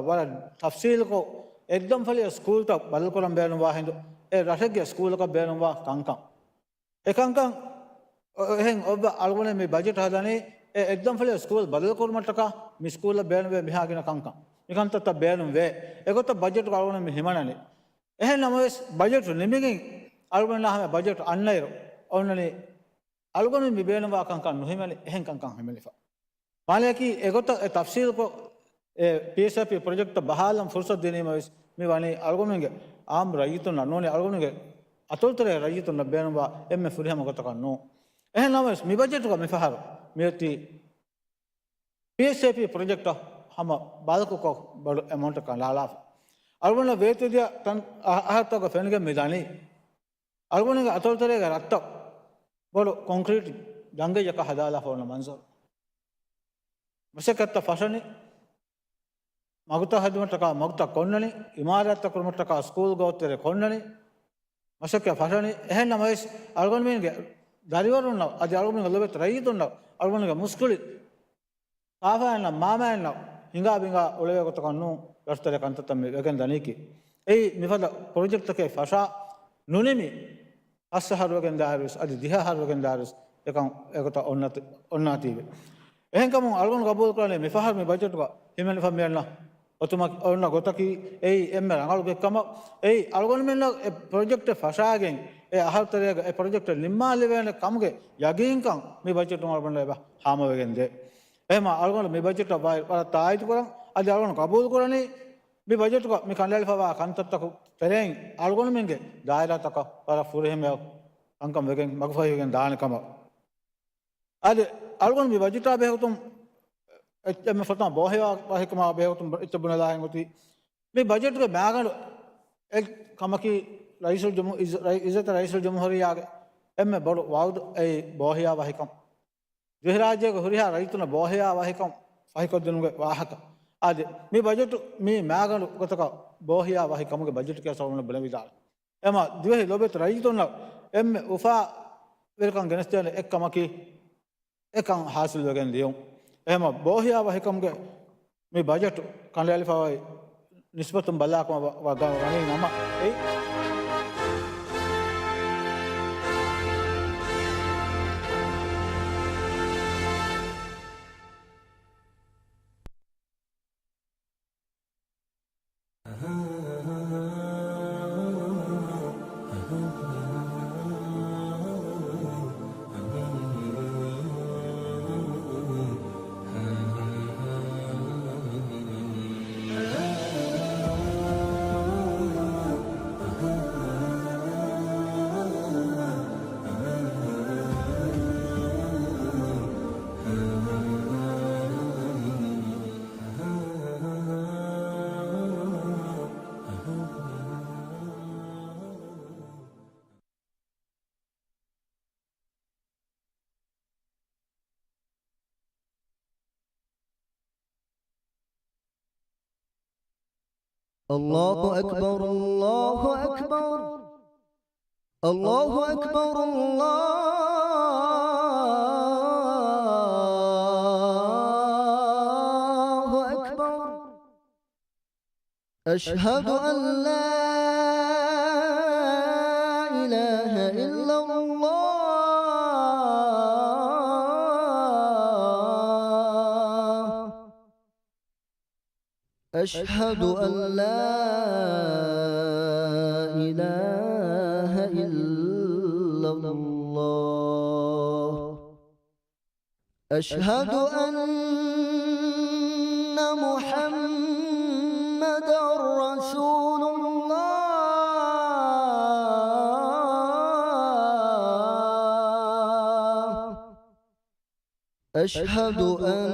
ވަރަށް ތަފްސީލުކޮށް، އެއްދަންފަޅިއަށް ސްކޫލްތައް ބަދަލުކުރަން ބޭނުންވާ ހިނދު، އެ ރަށެއްގެ ސްކޫލަކަށް ބޭނުންވާ ކަންކަން. އެކަންކަން އެހެން އޮއްވަ އަޅުގަނޑު މި ބަޖެޓް ހަދަނީ، އެ އެއްދަންފަޅިއަށް ސްކޫލް ބަދަލުކުރުމަށްޓަކާ މި ސްކޫލަށް ބޭނުންވޭ މިހާ ގިނަ ކަންކަން. މިކަންތައްތައް ބޭނުންވޭ. އެގޮތަށް ބަޖެޓު އަޅުގަނޑު މި ހިމަނަނީ. އެހެން ނަމަވެސް، ބަޖެޓު ނިމިގެން އަޅުގަނޑު ހަމަ ބަޖެޓު އަންނައިރު އޮންނަނީ އަޅުގަނޑު މި ބޭނުންވާ ކަންކަން ނުހިމެނި، އެހެން ކަންކަން ހިމެނިފަ. މާނަޔަކީ އެގޮތަށް އެ ތަފްސީލްކޮށް، އެ ޕީއެސްއޭޕީ ޕްރޮޖެކްޓްތައް ބަހާލަން ފުރުސަތު ދިނީމަވެސް، މި ވަނީ އަޅުގަނޑުގެ އާއްމު ރައްޔިތުންނަށް ނޫނީ، އަޅުގަނޑުގެ އަތޮޅުތެރޭ ރައްޔިތުންނަށް ބޭނުންވާ އެންމެ ފުރިހަމަ ގޮތަކަށް ނޫން. އެހެން ނަމަވެސް، މި ބަޖެޓުގަ މިފަހަރު މިއޮތީ ޕީއެސްއޭޕީ ޕްރޮޖެކްޓަށް ހަމަ ބަލަކުކޮށް ބޮޑު އެމައުންޓަކަށް ކަނޑައަޅާފަ. އަޅުގަނޑަށް ވޭތުވެދިޔަ ތަން އަ-، އަހަރުތަކުގަ ފެނިގެން މި ދަނީ، އަޅުގަނޑުގެ އަތޮޅުތެރޭގެ ރަށްތައް ބޮޑު ކޮންކްރީޓް ޖަންގައްޔަކަށް ހަދާލާފަ އޮންނަ މަންޒަރު. މަސައްކަތްތައް ފަށަނީ، މަގުތައް ހެދުމަށްޓަކާ މަގުތައް ކޮންނަނީ، އިމާރާތްތައް ކުރުމަށްޓަކާ ސްކޫލް ގޯތްތެރެ ކޮންނަނީ، މަސައްކަތް ފަށަނީ. އެހެން ނަމަވެސް، އަޅުގަނޑުމެންގެ ދަރިވަރުންނަށް އަދި އަޅުގަނޑުމެންގެ ލޮބުވެތި ރައްޔިތުންނަށް އަޅުގަނޑުގެ މުސްކުޅި ކާފައިންނަށް މާމައިންނަށް ހިނގާ ބިނގާ އުޅެވޭ ގޮތަކަށް ނޫން ރަށުތެރޭ ކަންތައްތައް މި ވެގެން ދަނީކީ. އެއީ މިފަދަ ޕްރޮޖެކްޓްތަކެއް ފަށާ ނުނިމި ފަސް އަހަރު ވެގެން ދާއިރުވެސް އަދި ދިހަ އަހަރު ވެގެން ދާއިރުވެސް އެކަން އެގޮތަށް އޮންނަތި-، އޮންނާތީވެ. އެހެންކަމުން އަޅުގަނޑު ގަބޫލުކުރަނީ މިފަހަރު މި ބަޖެޓުގަ ހިމެނިފަ މިއަންނަ އޮތުމަކީ، އޮންނަ ގޮތަކީ އެއީ އެންމެ ރަނގަޅު ގޮތްކަމަށް. އެއީ އަޅުގަނޑުމެންނަށް އެ ޕްރޮޖެކްޓެއް ފަށާގެން އެ އަހަރު ތެރޭގަ އެ ޕްރޮޖެކްޓެއް ނިންމާލެވޭނެ ކަމުގެ ޔަގީންކަން މި ބަޖެޓުން އަޅުގަނޑަށް އެބަ ހާމަވެގެން ދޭ. އެހެމަ އަޅުގަނޑު މި ބަޖެޓަށް ވަރަށް ތާއީދުކުރަން، އަދި އަޅުގަނޑު ގަބޫލުކުރަނީ، މި ބަޖެޓުގަ މި ކަނޑައެޅިފަވާ ކަންތައްތަކު ތެރެއިން އަޅުގަނޑުމެންގެ ދާއިރާތަކަށް ވަރަށް ފުރިހަމަ ކަންކަން ވެގެން މަގުފަހިވެގެން ދާނެ ކަމަށް. އަދި އަޅުގަނޑު މި ބަޖެޓާ ބެހޭގޮތުން އެ-، އެންމެ ފަތުމަ ބޯހިޔާ ވަހިކަމާ ބެހޭގޮތުން އެއްޗެއް ބުނެލާހެން އޮތީ، މި ބަޖެޓުގެ މައިގަނޑު އެއް ކަމަކީ ރައީސުލް ޖުމް-، އިއްޒަ-، ރައީ-، އިއްޒަތް ރައީސުލް ޖުމްހޫރިއްޔާގެ އެންމެ ބޮޑު ވައުދު އެއީ ބޯހިޔާ ވަހިކަން. ދިވެހިރާއްޖޭގެ ހުރިހާ ރައްޔިތުންނަށް ބޯހިޔާ ވަހިކަން ފަހިކޮށްދިނުމުގެ ވާހަކަ. އަދި މި ބަޖެޓު މީ މައިގަނޑު ގޮތަކަށް ބޯހިޔާ ވަހިކަމުގެ ބަޖެޓު ކިޔާ ސަބަބުން ބުނެވިދާނެ. އެމަ ދިވެހި ލޮބެތި ރައްޔިތުންނަށް އެންމެ އުފާވެރިކަން ގެނެސްދޭނެ އެއްކަމަކީ އެކަން ހާސިލްވެގެން ދިޔުން. އެހެމަ ބޯހިޔާ ވަހިކަމުގެ މި ބަޖެޓު ކަނޑައެޅިފައި ނިސްބަތުން ބަލާކަމަށް ވަ-، ވަ-، ވަނީ ނަމަ އެއީ. الله أكبر، الله أكبر، الله أكبر، الله أكبر. أشهد أن لا إله إلا الله. أشهد أن لا إله إلا الله. أشهد أن محمدا رسول الله. أشهد أن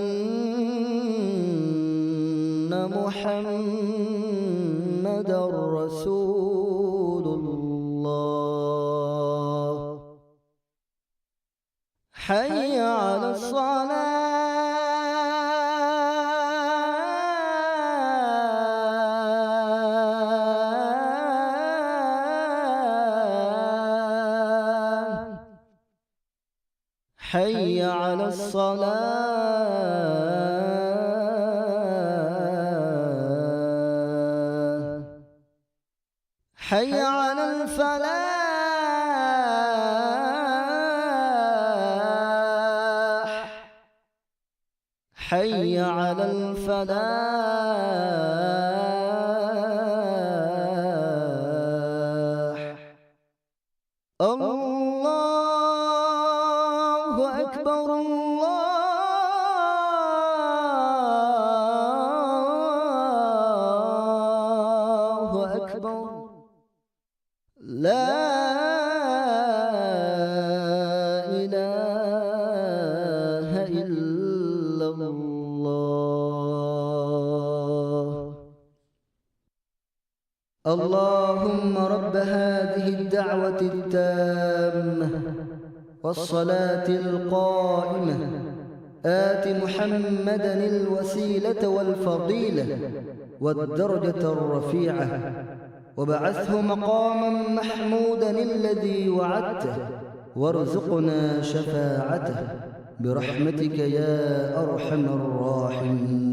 محمدا رسول الله. حي على الصلاة. حي على الصلاة. حي على الفلاح. حي على الفلاح. الله أكبر، الله أكبر. لا إله إلا الله. اللهم رب هذه الدعوة التامة والصلاة القائمة، آت محمدا الوسيلة والفضيلة والدرجة الرفيعة، وابعثه مقاما محمودا الذي وعدته، وارزقنا شفاعته برحمتك يا أرحم الراحمين.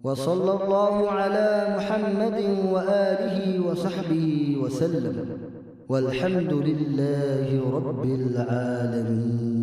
وصلى الله على محمد وآله وصحبه وسلم. والحمد لله رب العالمين.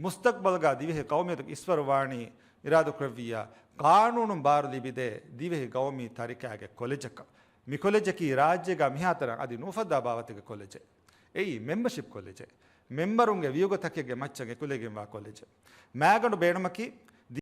މުސްތަޤްބަލްގަ ދިވެހި ޤައުމިއްޔަތުގެ އިސްވަރު ވާނީ އިރާދަކުރެއްވިއްޔާ، ޤާނޫނުން ބާރު ލިބިދޭ ދިވެހި ޤައުމީ ތަރިކާގެ ކޮލެޖަކަށް. މި ކޮލެޖަކީ ރާއްޖޭގަ މިހާތަނަށް އަދި ނުއުފައްދާ ބާވަތެއްގެ ކޮލެޖެއް. އެއީ މެމްބަޝިޕް ކޮލެޖެއް. މެމްބަރުންގެ ވިއުގަތަކެއްގެ މައްޗަށް އެކުލެވިގެންވާ ކޮލެޖެއް. މާގަނޑު ބޭނުމަކީ،